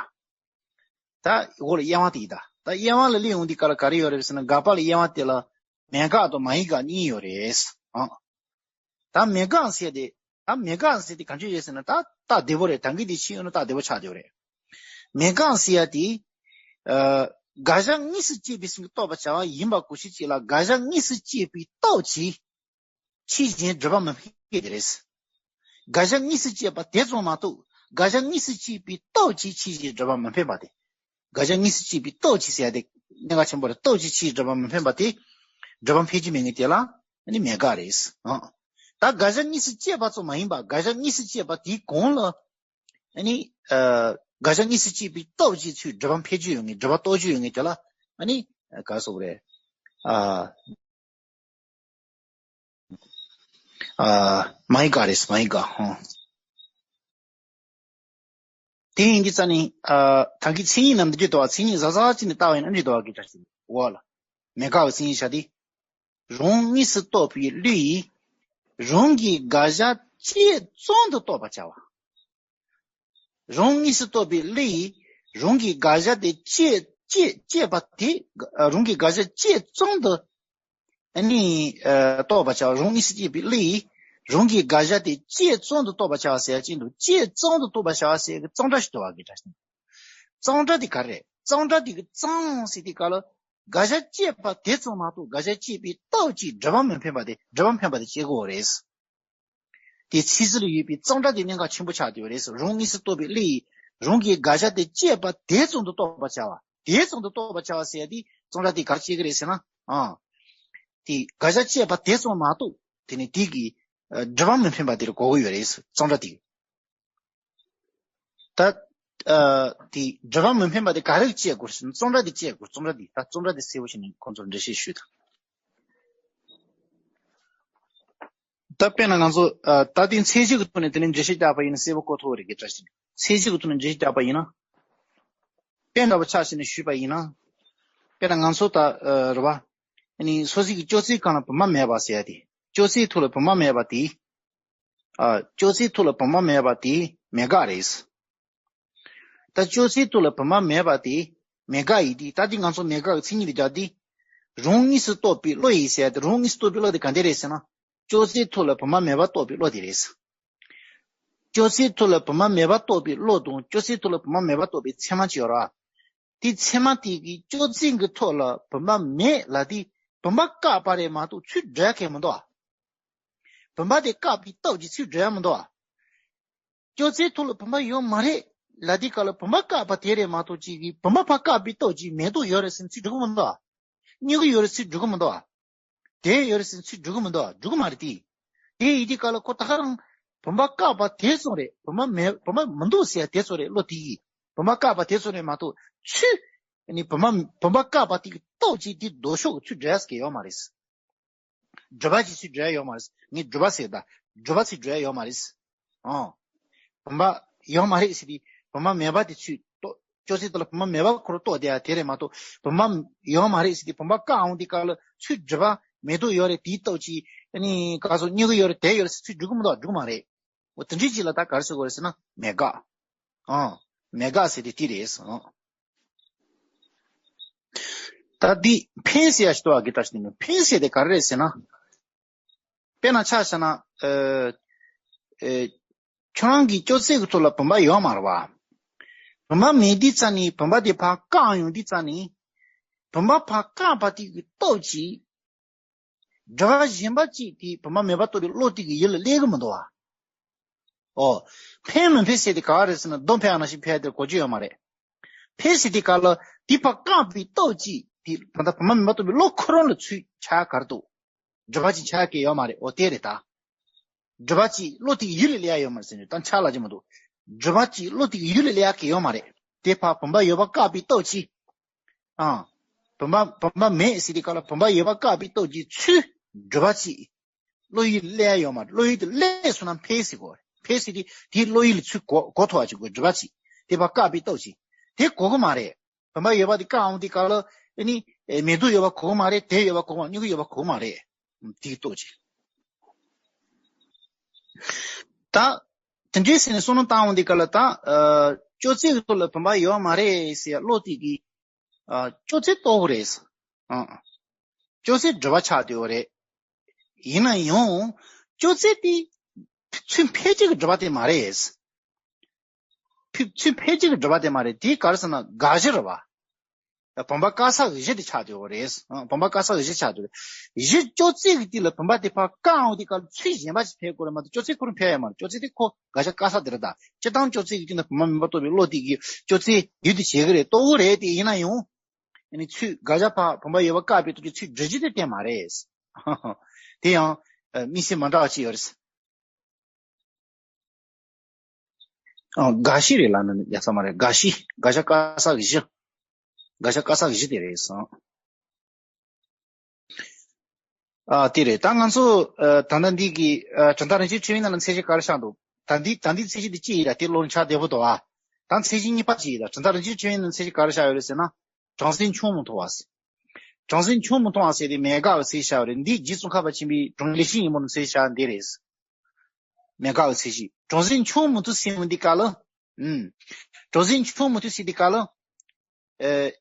ད་འོ་ལ་དབྱེ་བ་དེ་ཡིན་ད། ད་དབྱེ་བ་ལ་སླེབས་ཡོང་དུས་ག་ལ་ག་རེ་ཡོད་རེད་ཟེར་ན་དགག་པ་ལ་དབྱེ་བ་དེ་ལ་མེད་དགག་དང་མ་ཡིན་དགག་གཉིས་ཡོད་རེད། ཨང་། ད་མེད་དགག་ཟེར་དེ། ད་མེད་དགག་ཟེར་དེ་ག་འདྲ་ཡོད་ཟེར་ན་ད་རྟགས་བདེ་པོ་རེད། ད་གིན་དེ་ཕྱིན་ཡོང་ན་རྟགས་བདེ་པོ་ཆགས་བསྡད་ཡོད་རེད། མེད་དགག་ཟེར་ཡ་དེ། ཨ། དགག་བྱ་གཉིས་སུ་སྐྱེས་པའི་སེམས་ཀྱིས་རྟོགས་པར་བྱ་བ་ཡིན་པ་གོ་ཤེས་ཅིག་ལ་དགག་བྱ་གཉིས་སུ་སྐྱེས་པའི་སྟོབས་ཀྱིས། ཕྱིས་གཞན་སྒྲུབ་པ་མི་འཕེན་གྱི་རེད། དགག་བྱ་གཉིས་སུ་སྐྱེས་པ་དེ་ཙམ་མ་གཏོགས་དགག་བྱ་གཉིས་སུ་སྐྱེས་པའི་སྟོབས་ཀྱིས་ཕྱིས་གཞན་སྒྲུབ་པ་མི་འཕེན་པ་དེ། དགག་བྱ་གཉིས་སུ་སྐྱེས་པའི་སྟོབས་ཀྱིས་ཟེར་ཡ་དེ་གནད་འགག་ཆེན་པོ་རེད། སྟོབས་ཀྱིས་ཕྱིས་སྒྲུབ་པ་མི་འཕེན་པ་དེ་སྒྲུབ་པ་འཕེན་གྱི་མེད་ངེས་དེ་ལ་ནི་མེད་དགག་རེད། ཨང་། ད་དགག་བྱ་གཉིས་སུ་སྐྱེས་པ་ཙམ་མ་ཡིན་པ་དགག་བྱ་གཉིས་སུ་སྐྱེས་པ་དེའི་གོང་ལ་ནི་ཨ། དགག་བྱ་གཉིས་སུ་སྐྱེས་པའི་སྟོབས་ཀྱིས་ཚུར་སྒྲུབ་པ་འཕེན་རྒྱུ་ཡོད་ངེས། སྒྲུབ་པ་རྟོགས་རྒྱུ་ཡོད་ངེས་དེ་ལ་ནི་ག་རེ་ཟེར་དགོས་རེད། ཨ། ཨ། མ་ཡི་ག་རེད། མ་ཡི་ག་ཧོ། དེ་ཡིན་གྱི་ཙ་ནི། ཨ། ད་གི་མཚན་ཉིད་རྣམས་འདི་འདྲའི་དོ་བ་མཚན་ཉིད་གཟབ་གཟབ་ཅིག་ནས་བལྟ་བ་ཡིན་ན་འདི་འདྲའི་དོ་བ་གི་འདྲ་ཞིག་འོ་ལ། མེད་དགག་གི་མཚན་ཉིད་བྱ་སྟེ། རང་གཉིས་སུ་རྟོགས་པའི་བློ་ཡིས། རང་གི་དགག་བྱ་གཅིག་ཙམ་དུ་རྟོགས་པར་བྱ་བ། རང་གཉིས་སུ་རྟོགས་པའི་བློ་ཡིས། རང་གི་དགག་བྱ་དེ་གཅིག་གཅིག་གཅིག་པ་དེ། རང་གི་དགག་བྱ་གཅིག་ཙམ་དུ། ཨ་ནི། ཨ། རྟོགས་པར་བྱ་བ། རང་གཉིས་སུ་སྐྱེས་པའི་བློ་ཡིས། རང་གི་དགག་བྱ་དེ་གཅིག་ཙམ་དུ་རྟོགས་པར་བྱ་བ་ཟེར་ཡ་ཅིག་འདུག་གཅིག་ཙམ་དུ་རྟོགས་པར་བྱ་བ་ཟེར་གི་གཙང་སྦྲ་ཞིག་འདུག་བ་གི་འདྲ་ཞིག་གཙང་སྦྲ་དེ་ག་རེ་རེད། གཙང་སྦྲ་དེ་གི་གཙང་ཟེར་དེ་ག་ལ། དགག་བྱ་གཅིག་པ་དེ་ཙམ་མ་གཏོགས་དགག་བྱ་གཅིག་པའི་སྟོབས་ཀྱིས་སྒྲུབ་པ་མི་འཕེན་པ་དེ་སྒྲུབ་པ་འཕེན་པ་དེ་སྐྱེ་དགོས་རེད། དེ་ཕྱི་ཚུལ་ལ་ཡོད་པའི་གཙང་སྦྲ་དེ་གནད་འགག་ཆེན་པོ་ཆགས་བསྡད་ཡོད་རེད། རང་གཉིས་སུ་རྟོགས་པའི་བློ་ཡིས་རང་གི་དགག་བྱ་དེ་གཅིག་པ་དེ་ཙམ་དུ་རྟོགས་པར་བྱ་བ། དེ་ཙམ་དུ་རྟོགས་པར་བྱ་བ་ཟེར་ཡ་དེ་གཙང་སྦྲ་དེ་ག་རེ་བྱེད་ཀྱི་རེད་ཟེར་ན། ཨང་། དེ་དགག་བྱ་གཅིག་པ་དེ་ཙམ་མ་གཏོགས་དེ་ནི་དེ་གི་ཨ་སྒྲུབ་པ་མི་འཕེན་པ་དེ་རུ་གོ་གི་ཡོད་རེད། གཙང་སྦྲ་དེ། ད། ཨ། དེ་སྒྲུབ་པ་མི་འཕེན་པ་དེ་ག་རེ་བྱེད་དགོས་ཟེར་ན་གཙང་སྦྲ་དེ་བྱེད་དགོས། གཙང་སྦྲ་དེ་ད་གཙང་སྦྲ་དེ་གསལ་པོ་བྱས་ནས་ཁོང་ཚོར་འགྲེལ་བཤད་ཞུས་དང་། ད་དཔེར་ན་ང་ཚོ་ཨ་ད་ལྟའི་མཚན་གཞི་གི་ཐོག་ནས་དེ་ནས་འགྲེལ་བཤད་རྒྱག་པ་ཡིན་ན་གསལ་པོ་གོ་ཐུབ་པ་རེད་གི་འདྲ་ཞིག་མཚན་གཞི་གི་ཐོག་ནས་འགྲེལ་བཤད་རྒྱག་པ་ཡིན་ན། དཔེ་འདྲ་པོ་ཆ་བཞག་ནས་ཞུས་པ་ཡིན་ན། དཔེར་ན་ང་ཚོ་ད་ཨ་རེད་བ། ཨ་ནི་སོ་སོ་གི་སྤྱོད་ཚུལ་སྒང་ལ་བུམ་པ་མེད་པ་ཟེར་ཡ་དེ། སྤྱོད་ཚུལ་ཐོག་ལ་བུམ་པ་མེད་པ་དེ། ཨ། སྤྱོད་ཚུལ་ཐོག་ལ་བུམ་པ་མེད་པ་དེ་མེད་དགག་རེད། ད་སྤྱོད་ཚུལ་ཐོག་ལ་བུམ་པ་མེད་པ་དེ་མེད་དགག་ཡིན་དུས། ད་འདི་ང་ཚོ་མེད་དགག་གི་མཚན་ཉིད་དེ་སྦྱར་དུས། རང་གཉིས་སུ་རྟོགས་པའི་བློ་ཡིས་ཟེར་ཏེ། རང་གཉིས་སུ་རྟོགས་པའི་བློ་དེ་ག་འདྲ་རེད་ཟེར་ན། སྤྱོད་ཚུལ་ཐོག་ལ་བུམ་པ་མེད་པ་རྟོགས་པའི་བློ་དེ་རེད། སྤྱོད་ཚུལ་ཐོག་ལ་བུམ་པ་མེད་པ་རྟོགས་པའི་བློ་དང་སྤྱོད་ཚུལ་ཐོག་ལ་བུམ་པ་མེད་པ་རྟོགས་པའི་ཚད་མ་གཅིག་ཡོད་རེད་བ། དེ་ཚད་མ་དེ་གི་སྤྱོད་ཚུལ་གྱི་ཐོག་ལ་བུམ་པ་མེད་ལབ་དུས་བུམ་པ་བཀག་པ་རེད་མ་གཏོགས་ཚུར་སྒྲུབ་ཡ་གང་ཡང་མི་འདུག་བ། བུམ་པ་དེ་བཀག་པའི་སྟོབས་ཀྱིས་ཚུར་སྒྲུབ་ཡ་མི་འདུག་བ། སྤྱོད་ཚུལ་ཐོག་ལ་བུམ་པ་ཡོད་མ་རེད་ལབ་དུས་སྐབས་ལ་བུམ་པ་བཀག་པ་དེ་རེད་མ་གཏོགས་གཅིག་གིས་བུམ་པ་ཕར་བཀག་པའི་སྟོབས་ཀྱིས་མེ་ཏོག་ཡོད་རེད་ཟེར་ཚུར་སྒྲུབ་ཀྱི་མི་འདུག་བ། སྨྱུ་གུ་ཡོད་རེད་ཚུར་སྒྲུབ་ཀྱི་མི་འདུག་བ། དེ་ཡོད་རེད་ཟེར་ཚུར་སྒྲུབ་ཀྱི་མི་འདུག་བ། སྒྲུབ་ཀྱི་མ་རེད་དེ། དེ་ཡིན་དུས་སྐབས་ལ་ཁོ་ད་ག་རང་བུམ་པ་བཀག་པ་དེ་ཙམ་རེད། བུམ་པ་མེད་བུམ་པ་མི་འདུག་ཟེར་ཡ་དེ་ཙམ་རེད། བློ་དེ་ཡིས་བུམ་པ་བཀག་པ་དེ་ཙམ་རེད་མ་གཏོགས་ཚུར་ནི་བུམ་པ་བུམ་པ་བཀག་པ་དེ་གི་སྟོབས་ཀྱིས་དེ་ལྡོག་ཕྱོགས་ཀྱི་ཚུར་སྒྲུབ་ཡ་ཟེར་མཁན་ཡོད་མ་རེད། སྒྲུབ་པ་ཅིག་ཚུར་སྒྲུབ་ཡ་ཡོད་མ་རེད། ངས་སྒྲུབ་པ་ཟེར་ད། སྒྲུབ་པ་ཚུར་སྒྲུབ་ཡ་ཡོད་མ་རེད། ཨང་། བུམ་པ་ཡོད་མ་རེད་ཟེར་དུས་བུམ་པ་མེད་པ་དེ་ཚུར་རྟོགས། སྤྱོད་ཚུལ་དེ་ལ་བུམ་པ་མེད་པ་ཁོ་རང་རྟོགས་བསྡད་ཡ་དེ་རེད་མ་གཏོགས་བུམ་པ་ཡོད་མ་རེད་ཟེར་དུས་བུམ་པ་བཀག་འོང་དུས་སྐབས་ལ་ཚུར་སྒྲུབ་པ་མེ་ཏོག་ཡོད་རེད། དེའི་སྟོབས་ཀྱིས་ཨ་ནི་ག་ཚོད་སྨྱུ་གུ་ཡོད་རེད། དེ་ཡོད་རེད་ཟེར་ཚུར་སྒྲུབ་ཀྱི་མི་འདུག་སྒྲུབ་ཀྱི་མ་རེད། འོ་དེ་འདྲའི་ཅིག་ལ་ད་ག་རེ་ཟེར་དགོས་རེད་ཟེར་ན་མེད་དགག་ཨང་། མེད་དགག་ཟེར་དེ་དེ་རེད་ཟེར། ད་འདི་འཕེན་ཟེར་ཡ་ཞིག་འདུག་བ། དགེ་བཀྲ་ཤིས་བདེ་ལེགས། འཕེན་ཟེར་དེ་ག་རེ་རེད་ཟེར་ན། དཔེར་ན་ཆ་བཞག་ན། ཨ། ཨེ། ཁྱོད་རང་གི་ཅོག་ཙེ་གི་ཐོག་ལ་བུམ་པ་ཡོད་མ་རེད་བ། བུམ་པ་མེད་དུས་ཙ་ནས་བུམ་པ་དེ་ཕར་བཀག་ཡོང་དུས་ཙ་ནས། བུམ་པ་ཕར་བཀག་པ་དེ་གི་སྟོབས་ཀྱིས། སྒྲིབ་པ་གཞན་པ་གཅིག་དེ་བུམ་པ་མེད་པ་རྟོགས་པའི་བློ་དེ་གི་ཡུལ་ལ་སླེབས་གི་མི་འདུག་བ། ཨོ། འཕེན་མི་འཕེན་ཟེར་དེ་ག་རེ་ཟེར་ན་རྡོ་འཕེན་ཡ་ནང་བཞིན་འཕེན་ཡ་དེར་གོ་རྒྱུ་ཡོད་མ་རེད། འཕེན་ཟེར་དེ་ག་ལ་དེ་ཕར་བཀག་པའི་སྟོབས་ཀྱིས་དེ་ད་ལྟ་བུམ་པ་མེད་པ་རྟོགས་པའི་བློ་ཁོ་རང་ལ་ཚུར་ཆགས་ག་རེ་འདུག་སྒྲིབ་པ་ཅིག་ཆགས་ཀྱི་ཡོད་མ་རེད། ཨོ་དེ་རེད་ད། སྒྲིབ་པ་ཅིག་བློ་དེ་གི་ཡུལ་ལ་སླེབས་ཡ་ཡོད་མ་རེད་ཟེར་ནས་ད་ཆགས་ལ་ཅི་མི་འདུག་སྒྲིབ་པ་ཅིག་བློ་དེ་གི་ཡུལ་ལ་སླེབས་ཡ་གི་ཡོད་མ་རེད། དེ་ཕར་བུམ་པ་ཡོད་པ་བཀག་པའི་སྟོབས་ཀྱིས། ཨང་། བུམ་པ་བུམ་པ་མེད་ཟེར་དེ་ག་ལ་བུམ་པ་ཡོད་པ་བཀག་པའི་སྟོབས་ཀྱིས་ཚུར་སྒྲིབ་པ་ཅིག་བློ་ཡུལ་སླེབས་ཡ་ཡོད་མ་རེད། བློ་ཡུལ་དེ་སླེབས་སོང་ན་འཕེན་ཟེར་དགོས་རེད། འཕེན་ཟེར་དེ་དེའི་བློ་ཡུལ་ལ་ཚུར་གོ་གོ་ཐུབ་པ་ཅིག་དགོས། སྒྲིབ་པ་ཅིག་དེ་ཕར་བཀག་པའི་སྟོབས་ཀྱིས་དེ་གོ་གི་མ་རེད། བུམ་པ་ཡོད་པ་དེ་བཀག་འོང་དུས་སྐབས་ལ་ཨ་ནི་མེད་དུ་ཡོད་པ་གོ་གི་མ་རེད། དེ་ཡོད་པ་གོ་གི་མ་རེད། གཉིས་ཀ་ཡོད་པ་གོ་གི་མ་རེད། དེའི་སྟོབས་ཀྱིས། ད་དེ་འདྲའི་ཟེར་ནས་བསམ་བློ་བཏང་འོང་དུས་སྐབས་ལ་ད་ཨ་ཅོག་ཙེ་གི་ཐོག་ལ་བུམ་པ་ཡོད་མ་རེད་ཟེར་ཡ་བློ་དེ་གིས་ཨ་ཅོག་ཙེ་རྟོགས་གི་རེད། ཨ་ཅོག་ཙེ་སྒྲིབ་པ་ཆགས་བསྡད་ཡོད་རེད། ཡིན་ན་ཡང་ཅོག་ཙེ་དེ་ཚུར་འཕེན་བྱེད་ཀྱི་སྒྲིབ་པ་དེ་མ་རེད། ཕི་ཚུར་འཕེན་བྱེད་ཀྱི་སྒྲིབ་པ་དེ་མ་རེད། དེ་ག་རེ་ཟེར་ན་དགག་གཞི་རེད་བ། བུམ་པ་བཀག་ས་གི་གཞི་དེ་ཆགས་བསྡད་ཡོད་རེད། ཨ་བུམ་པ་བཀག་ས་གི་གཞི་ཆགས་བསྡད་ཡོད་རེད། གཞི་ཅོག་ཙེ་གི་སྟེང་ལ་བུམ་པ་དེ་ཕར་བཀག་འོང་དུས་སྐབས་ཚུར་གཞན་པ་ཞིག་འཕེན་དགོས་རེད་མ་གཏོགས་ཅོག་ཙེ་ཁོ་རང་འཕེན་ཡ་མ་རེད། ཅོག་ཙེ་དེ་ཁོ་དགག་བྱ་བཀག་ས་དེ་རེད་ད། སྤྱིར་བཏང་ཅོག་ཙེ་གི་སྟེང་ལ་བུམ་པ་མེད་པ་རྟོགས་པའི་བློ་དེ་གིས་ཅོག་ཙེ་ཡུལ་དུ་བྱེད་ཀྱི་རེད། རྟོགས་ཀྱི་རེད། དེ་ཡིན་ན་ཡང་ཨ་ནི་ཚུར་དགག་བྱ་ཕར་བུམ་པ་ཡོད་པ་བཀག་པའི་སྟོབས་ཀྱིས་ཚུར་སྒྲིབ་བྱེད་དེ་བསྟན་མ་རེད། དེ་ཡང་ཨ་དམིགས་བསལ་མ་འདྲ་བ་ཅིག་ཡོད་རེད། ཨ་དགག་གཞི་རེད་ལབ་ན་ཡག་ས་མ་རེད། དགག་གཞི། དགག་བྱ་བཀག་ས་གི་གཞི། དགག་བྱ་བཀག་ས་གི་གཞི་དེ་རེད་བསམ། ཨ་དེ་རེད། ད་ང་ཚོ་ཨ་ད་ལྟ་འདི་གི་ཨ་གྲུབ་མཐའ་རང་བཞིན་ཕྲད་བུའི་ནང་ལ་ཚད་གཞི་ག་རེ་བཞག་འདུག་ད་འདི་ད་འདི་ཚད་གཞི་དེ་གཅིག་ཡིན་ལ་དེ་བློ་ལ་འཆར་བདེ་པོ་འདུག་ཨ། ད་ཚད་གཞི་གཉིས་པ་གཅིག་ཡིན་ལ་གྲུབ་མཐའ་རང་བཞིན་ཕྲད་བུའི་ནང་ལ་ཚད་གཞི་ག་རེ་བཞག་ཡོད་རེད་ཟེར་ན། གྲངས་འཛིན་ཆུང་མི་མཐོང་བ་ཟེར། གྲངས་འཛིན་ཆུང་མི་མཐོང་བ་ཟེར་དེ་མེད་དགག་གི་ཚད་གཞི་བཞག་ཡོད་རེད། འདི་རྗེ་ཙོང་ཁ་པ་ཆེན་པོའི་གྲངས་ལེགས་བཤད་སྙིང་པོ་ནང་ཚད་གཞི་བཞག་འདི་རེད། མེད་དགག་གི་ཚད་གཞི། གྲངས་འཛིན་ཆུང་མི་མཐོང་ཟེར་འོང་དུས་སྐབས་ལ། ཨུམ། གྲངས་འཛིན་ཆུང་མི་མཐོང་ཟེར་དུས་སྐབས་ལ། ཨེ།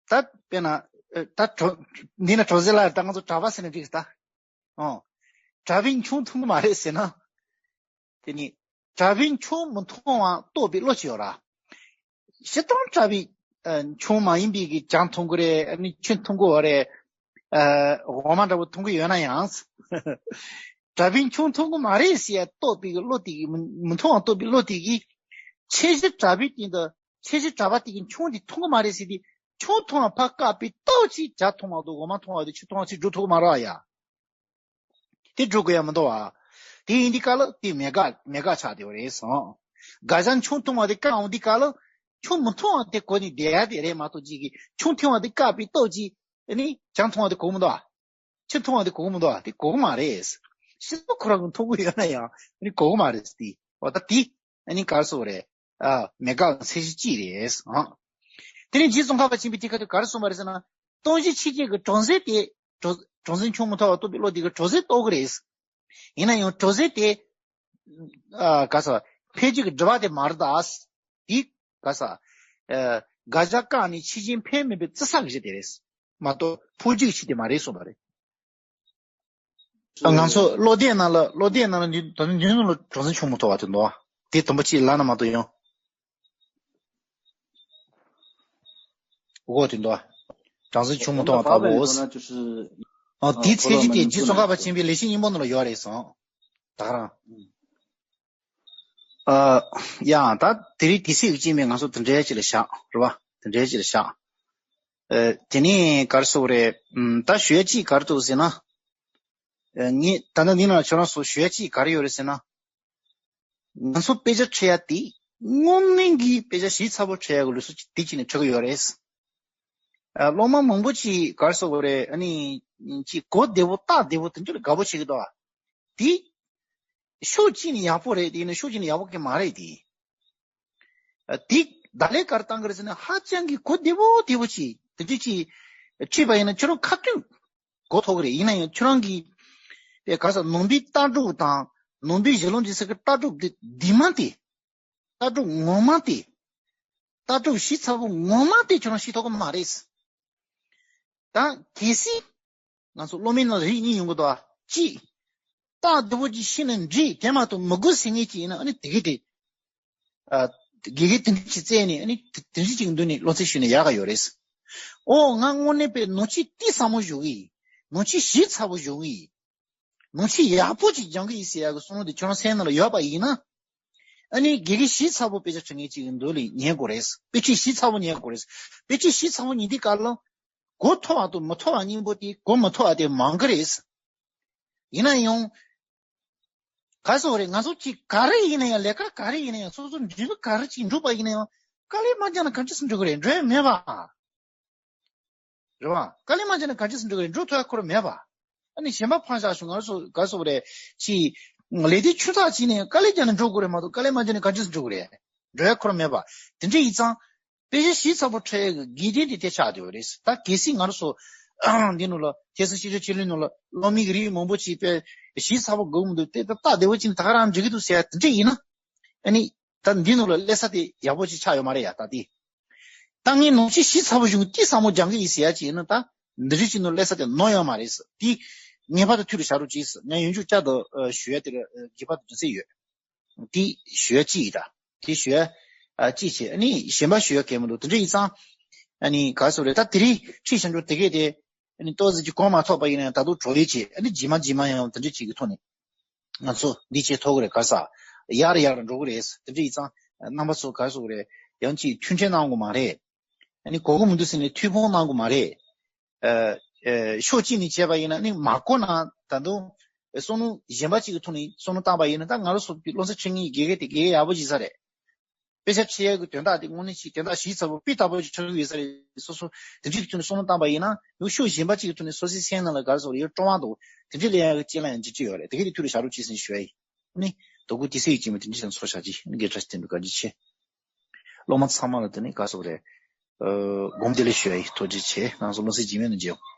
ད་དཔེར་ན། ཨེ། ད་གྲོ། འདི་ན་གྲངས་འཛིན་ལ་ད་ང་ཚོ་གྲྭ་པ་ཟེར་ན་འགྲིག་གི་ད། ཨོ། གྲྭ་པས་ཆུང་མཐོང་གི་མ་རེད་ཟེར་ན། དེ་ནི། གྲྭ་པས་ཆུང་མི་མཐོང་བ་རྟོགས་པའི་བློ་ཅིག་ཡོད་ར། སྤྱིར་བཏང་གྲྭ་པས་ཨ་ཆུང་མ་ཡིན་པའི་གི་གྲངས་མཐོང་གི་རེད། ཨ་ནི་ཆུང་མཐོང་གི་ཡོད་རེད། ཨ་འོ་མ་འདྲ་པོ་མཐོང་གི་ཡོད་ན་ཡང་། གྲྭ་པས་ཆུང་མཐོང་གི་མ་རེད་ཟེར་ཡ་རྟོགས་པའི་གི་བློ་དེ་གིས་མི་མི་མཐོང་བ་རྟོགས་པའི་བློ་དེ་གིས། ཚད་གཞི་གྲྭ་པའི་སྟེང་དུ་ཚད་གཞི་གྲྭ་པ་དེ་གིས་ཆུང་དེ་མཐོང་གི་མ་རེད་ཟེར་དུས་ཆུང་མཐོང་བ་ཕར་བཀག་པའི་སྟོབས་ཀྱིས་གྲངས་མཐོང་བ་དང་འོ་མ་མཐོང་བ་དེ་ཆུང་མཐོང་བ་ཚུར་སྒྲུབ་ཐུབ་ཀྱི་མ་རེད་བ་ཡ། དེ་སྒྲུབ་དགོས་ཡ་མི་འདུག་བ། དེ་ཡིན་དུས་སྐབས་ལ་དེ་མེད་དགག་མེད་དགག་ཆགས་བསྡད་པ་རེད་བསམ། དགག་བྱ་ཆུང་མཐོང་བ་དེ་བཀག་འོང་དུས་སྐབས་ལ་ཆུང་མི་མཐོང་བ་དེ་གོ་ནས་བསྡད་ཡ་དེ་རེད་མ་གཏོགས་ཅིག་གིས་ཆུང་མཐོང་བ་དེ་བཀག་པའི་སྟོབས་ཀྱིས་ཨ་ནི་གྲངས་མཐོང་བ་དེ་གོ་གི་མི་འདུག་བ། ཆུང་མཐོང་བ་དེ་གོ་གི་མི་འདུག་བ། དེ་གོ་གི་མ་རེད། སྤྱིར་བཏང་ཁོ་རང་གིས་མཐོང་གི་ཡོད་ན་ཡང་ཨ་ནི་གོ་གི་མ་རེད་དེ། འོ་ད་དེ་ཨ་ནི་ག་རེ་ཟེར་དགོས་རེད། ཨ་མེད་དགག་གི་ཚད་གཞི་གཅིག་རེད་ཨང་། དེ་ནས་རྗེ་ཙོང་ཁ་པ་ཆེན་པོས་དེ་ཁ་ཐུག་ག་རེ་གསུངས་པ་རེད་ཟེར་ན། སྟོང་གཞི་ཆོས་ཅན་གྱི་གྲངས་འཛིན་དེ། གྲངས་གྲངས་འཛིན་ཆུང་མི་མཐོང་བ་རྟོགས་པའི་བློ་དེ་གིས་གྲངས་འཛིན་རྟོགས་ཀྱི་རེད། ཡིན་ན་ཡང་གྲངས་འཛིན་དེ། ཨ་ག་ས། འཕེན་བྱེད་ཀྱི་སྒྲིབ་པ་དེ་མ་རེད་ད། དེ་ག་ས། ཨ་དགག་བྱ་བཀག་ནས་ཆོས་ཅན་འཕེན་མིན་པའི་བརྩི་ས་གི་གཞི་དེ་རེད། མ་གཏོགས་འཕོ་འགྱུར་གྱི་ཆོས་དེ་མ་རེད་གསུངས་པ་རེད། ང་ཚོ་བློ་ལྡན་ནང་ལ་བློ་ལྡན་ནང་ལ་འདི་ད་ནི་འདི་ནང་ལ་གྲངས་འཛིན་ཆུང་མི་མཐོང་བ་དེ་འདུག་བ། དེ་དུམ་བུ་གཅིག་ལབ་ན་མ་གཏོགས་ཡང་། འོ་དེ་འདུག་བ། གྲངས་འཛིན་ཆུང་མི་མཐོང་བ་དག་པོ། ཨ་དེའི་ཚད་གཞི་དེ་རྗེ་ཙོང་ཁ་པ་ཆེན་པོའི་ལེགས་བཤད་སྙིང་པོ་ནང་ལ་ཡོད་རེད་བསམ། ད་ག་རང་། ཨ་ཡང་ད་དེ་རིང་དུས་ཚོད་ཀྱིས་མི་ང་ཚོ་དེ་འདྲའི་ཅིག་ལ་བཞག་རེད་བ། དེ་འདྲའི་ཅིག་ལ་བཞག་ཨ་དེ་ནས་ག་རེ་ཟེར་དགོས་རེད། ཨམ་ད་ཞུ་ཡ་ཅིག་ག་རེ་འདུག་ཟེར་ན། ཨ་ངས་ད་ལྟ་འདི་ན་ཁྱོད་རང་ཚོ་ཞུ་ཡ་ཅིག་ག་རེ་ཡོད་རེད་ཟེར་ན། ང་ཚོ་དཔེ་ཆ་ཁྲིད་ཡ་དེ་དངོས་གནས་ཀྱི་དཔེ་ཆ་ཞིབ་ཚགས་པོ་ཁྲིད་ཡ་གི་ལུགས་སྲོལ་དེ་གཅིག་ནས་ཁྲིད་ཀྱི་ཡོད་རེད། ཨ་སློབ་མ་མང་པོ་ཅིག་ག་རེ་ཟེར་དགོས་རེད། ཨ་ནི་ཅིག་གོ་བདེ་པོ་ལྟ་བདེ་པོ་དེ་ཚོ་ལ་དགའ་པོ་བྱེད་ཀྱི་འདུག་བ། དེ་ཕྱོགས་གཅིག་ནས་ཡག་པོ་རེད། དེ་ཡིན་ན་ཕྱོགས་གཅིག་ནས་ཡག་པོ་གང་ཡང་མ་རེད་དེ། ཨ་དེ་བརྡ་ལན་ག་རེ་བཏང་གི་རེད་ཟེར་ན་ཧ་ཅང་གི་གོ་བདེ་པོ་བདེ་པོ་ཅིག་དེ་འདྲ་ཅིག་ཁྲིད་པ་ཡིན་ན་ཁྱོད་རང་ཁ་ཐུག་གོ་ཐུབ་ཀྱི་རེད། ཡིན་ན་ཡང་ཁྱོད་རང་གིས་དེ་ག་ས་ནང་པའི་ལྟ་གྲུབ་དང་ ནང་པའི་གཞི་ལམ་འདི་ཟེར་གི་ལྟ་གྲུབ་འདི་འདི་མ་དེ། ལྟ་གྲུབ་ངོ་མ་དེ། ལྟ་གྲུབ་ཞིབ་ཚགས་པོ་ངོ་མ་དེ་ཁྱོད་རང་ཤེས་ཐུབ་ཀྱི་མ་རེད། ད་གལ་སྲིད། ང་ཚོ་སློབ་མའི་ནང་རིགས་གཉིས་ཡོང་གི་འདུག་གཅིག་རྟགས་བདེ་བོ་ཅིག་ཤེས་ནས་འགྲིག་དེ་མ་གཏོགས་མི་དགོས་ཟེར་མཁན་ཅིག་ཡིན་ན་ཨ་ནི་དེ་གས་དེ། ཨ། དགེ་རྒན་དེ་འདྲ་ཅིག་བཙལ་ནས་ཨ་ནི་དེ་དེ་འདྲ་ཅིག་མདུན་ནས་སློབ་ཚན་ཞུས་ན་ཡག་ག་ཡོད་རེད། ཨོ་ང་དངོས་གནས་པའི་ནང་ཆོས་གཏིང་ཟབ་མོ་ཞུ་གི་ཡིན། ནང་ཆོས་ཞིབ་ཚགས་པོ་ཞུ་གི་ཡིན། ནང་ཆོས་ཡག་པོ་ཅིག་སྦྱང་གི་ཡིན་ཟེར་ཡག་གི་བསམ་བློ་དེ་ཁྱོད་རང་སེམས་ནང་ལ་ཡོད་པ་ཡིན་ན། ཨ་ནི་དགེ་རྒན་ཞིབ་ཚགས་པོ་དཔེ་ཆ་ཁྲིད་མཁན་ཅིག་གི་མདུན་ལ་ཉན་དགོས་རེད། དཔེ་ཆ་ཞིབ་ཚགས་པོ་ཉན་དགོས་རེད། དཔེ་ཆ་ཞིབ་ཚགས་པོ་ཉན་དུས་སྐབས་ལ། གོ་ཐོབ་པ་དང་མི་ཐོབ་པ་གཉིས་པོ་དེ་གོ་མི་ཐོབ་པ་དེ་མང་གི་རེད། ཡིན་ན་ཡང་། ག་སོ་རེད། ང་ཚོ་གཅིག་ག་རེ་ཡིན་ན་ཡང་ལས་ཀ་ག་རེ་ཡིན་ན་ཡང་སོ་སོ་འབྲས་བུ་ག་རེ་ཅིག་འགྲུབ་པ་ཡིན་ན་ཡང་དཀའ་ལས་མ་བརྒྱབ་ན་ག་འདྲ་སེ་འགྲུབ་ཀྱི་རེད། འགྲུབ་ཡ་མེད་པ། རེད་བ། དཀའ་ལས་མ་བརྒྱབ་ན་ག་འདྲ་སེ་འགྲུབ་ཀྱི་རེད། འགྲུབ་ཐུབ་ཡ་ཁོ་རང་མེད་པ། ཨ་ནི་གཞན་པ་ཕར་བཞག་ཞུ། ང་ཚོ་ག་སོ་རེད། ཅིག་ལས་དེ་ཆུང་ཙག་ཅིག་ནས་དཀའ་ལས་བརྒྱབ་ན་འགྲུབ་ཀྱི་རེད་མ་གཏོགས་དཀའ་ལས་མ་བརྒྱབ་ན་ག་འདྲ་སེ་འགྲུབ་ཀྱི་རེད། འགྲུབ་ཡ་ཁོ་རང་མེད་པ། དེ་འདྲ་ཡིན་ཙང་། དཔེ་ཆ་ཞིབ་ཚགས་པོ་ཁྲིད་ཡག་གི་དགེ་རྒན་དེ་དེ་ཆགས་བསྡད་པ་རེད། ད་གལ་སྲིད་ང་རང་ཚོ་འདི་ནང་ལ་ཐེག་ཆེན་སྐྱབས་མགོན་ཆོས་གླིང་ནང་ལ་སློབ་མའི་རིགས་མང་པོ་ཅིག་དཔེ་ཞིབ་ཚགས་པོ་དགོས་མི་འདུག་དེ་ད་རྟགས་བདེ་བོ་ཅིག་ད་ག་རང་འགྲིག་གི་འདུག་ཟེར་ཡ་དེ་འདྲ་ཡིན་ན། ཨ་ནི་ད་འདི་ནང་ལ་སླེབས་ས་དེ་ཡག་པོ་ཅིག་ཆགས་ཡོད་མ་རེད་ཡ། ད་དེ་ད་ངས་ནང་ཆོས་ཞིབ་ཚགས་པོ་ཞུ་གི་གཏིང་ཟབ་མོ་སྦྱང་གི་ཡིན་ཟེར་ཡ་ཅིག་ཡིན་ན། ད་འདི་འདྲ་ཅིག་ནང་སླེབས་ས་དེ་ནོར་ཡོད་མ་རེད་ཟེར། དེ་ངེས་པར་དུ་ཐུགས་ལ་བཞག་རོགས་གྱིས་ཟེར། ངས་ཡང་བསྐྱར་བསྐྱར་དུ་ཞུ་ཡ་དེ་ལ་ངེས་པར་དུ་དུས་ཚོད་ཡོད། དེ་ཞུ་ཡ་གཅིག་ཡིན་ད། དེ་ཞུ་ཡ། ཨ། གཅིག་བྱས། ཨ་ནི་གཞན་པ་ཞུ་ཡ་གལ་མི་འདུག་དེ་འདྲ་ཡིན་ཙང་། ཨ་ནི་ག་རེ་ཟེར་དགོས་རེད། ད་དེ་རིང་ཁྲིད་བྱང་ཆུབ་དེ་གས་དེ། ཨ་ནི་ཏོག་ཙམ་ཅིག་གོ་མ་ཐོབ་པ་ཡིན་ན་ཡང་ད་དུང་བྲོ་ཡོད་བྱས། ཨ་ནི་རྗེས་མ་རྗེས་མ་ཡང་དེ་འདྲ་ཅིག་གི་ཐོག་ནས་ང་ཚོ་འདི་བྱེད་ཐུབ་ཀྱི་རེད། ག་རེ་ཟེར། ཡར་ཡར་འགྲོ་གི་རེད། དེ་འདྲ་ཡིན་ཙང་རྣམ་པ་ཚོ་ག་རེ་ཟེར་དགོས་རེད། ཡང་ཅིག་མཐུན་འཕྲད་གནང་དགོས་མ་རེད། ཨ་ནི་གོ་གི་མི་འདུག་ཟེར་ནས་ཐུགས་ཕམ་གནང་དགོས་མ་རེད། ཨ། ཨ། ཕྱོགས་གཅིག་ནས་བྱས་པ་ཡིན་ན་ནི་མ་གོ་ན་ད་དུང་བསམ་བློ་གཞན་པ་གཅིག་གི་ཐོག་ནས་བསམ་བློ་བཏང་པ་ཡིན་ན། ད་ང་རང་ཚོ་སློབ་ཚན་ཁྲིད་མཁན་དགེ་རྒན་དེ་དགེ་རྒན་ཡག་པོ་ཞིག་ཡིན་ས་རེད། དཔེ་ཆ་ཁྲིད་ཡག་གི་དོན་དག་དེ་དངོས་གནས་ཅིག་དོན་དག་ཞིབ་ཚགས་པོ་སྤུས་དག་པོ་ཞིག་ཆགས་ཀྱི་ཡོད་ས་རེད། སོ་སོ་དེ་འདྲའི་ཐོག་ནས་བསམ་བློ་བཏང་པ་ཡིན་ན་ཡང་ཕྱོགས་གཞན་པ་གཅིག་གི་ཐོག་ནས་སོ་སོའི་སེམས་ནང་ལ་ག་རེ་ཟེར་དགོས་རེད། ཡང་སྤྲོ་བ་འདུག་དེ་འདྲའི་ལས་ཡག་གི་རྐྱེན་ལ་ཡང་འགྱུར་གྱི་ཡོད་རེད། དེ་ག་དེ་ཐུགས་ལ་བཞག་རོགས་གྱིས་ཟེར་ནས་ཞུ་ཡ་ཡིན། ཨ་ནི་དོ་དགོང་དུས་ཚོད་ཡོད་ཀྱི་མེད། དེ་འདྲ་བྱས་ནས་ཚོགས་བཞག་གི་ཡིན། དགེ་བཀྲ་ཤིས་བསྟན་པའི་བཀའ་དྲིན་ཆེ། སློབ་མ་ཚང་མ་ལ་དེ་ནས་ག་རེ་ཟེར་དགོས་རེད། ཨ། སྒོམ་བདེ་ལེགས་ཞུ་ཡ་ཡིན། ཐུགས་རྗེ་ཆེ། ང་ཚོ་སློབ་ཚན་རྗེས་མའི་ནང་མཇལ་ཡོང་།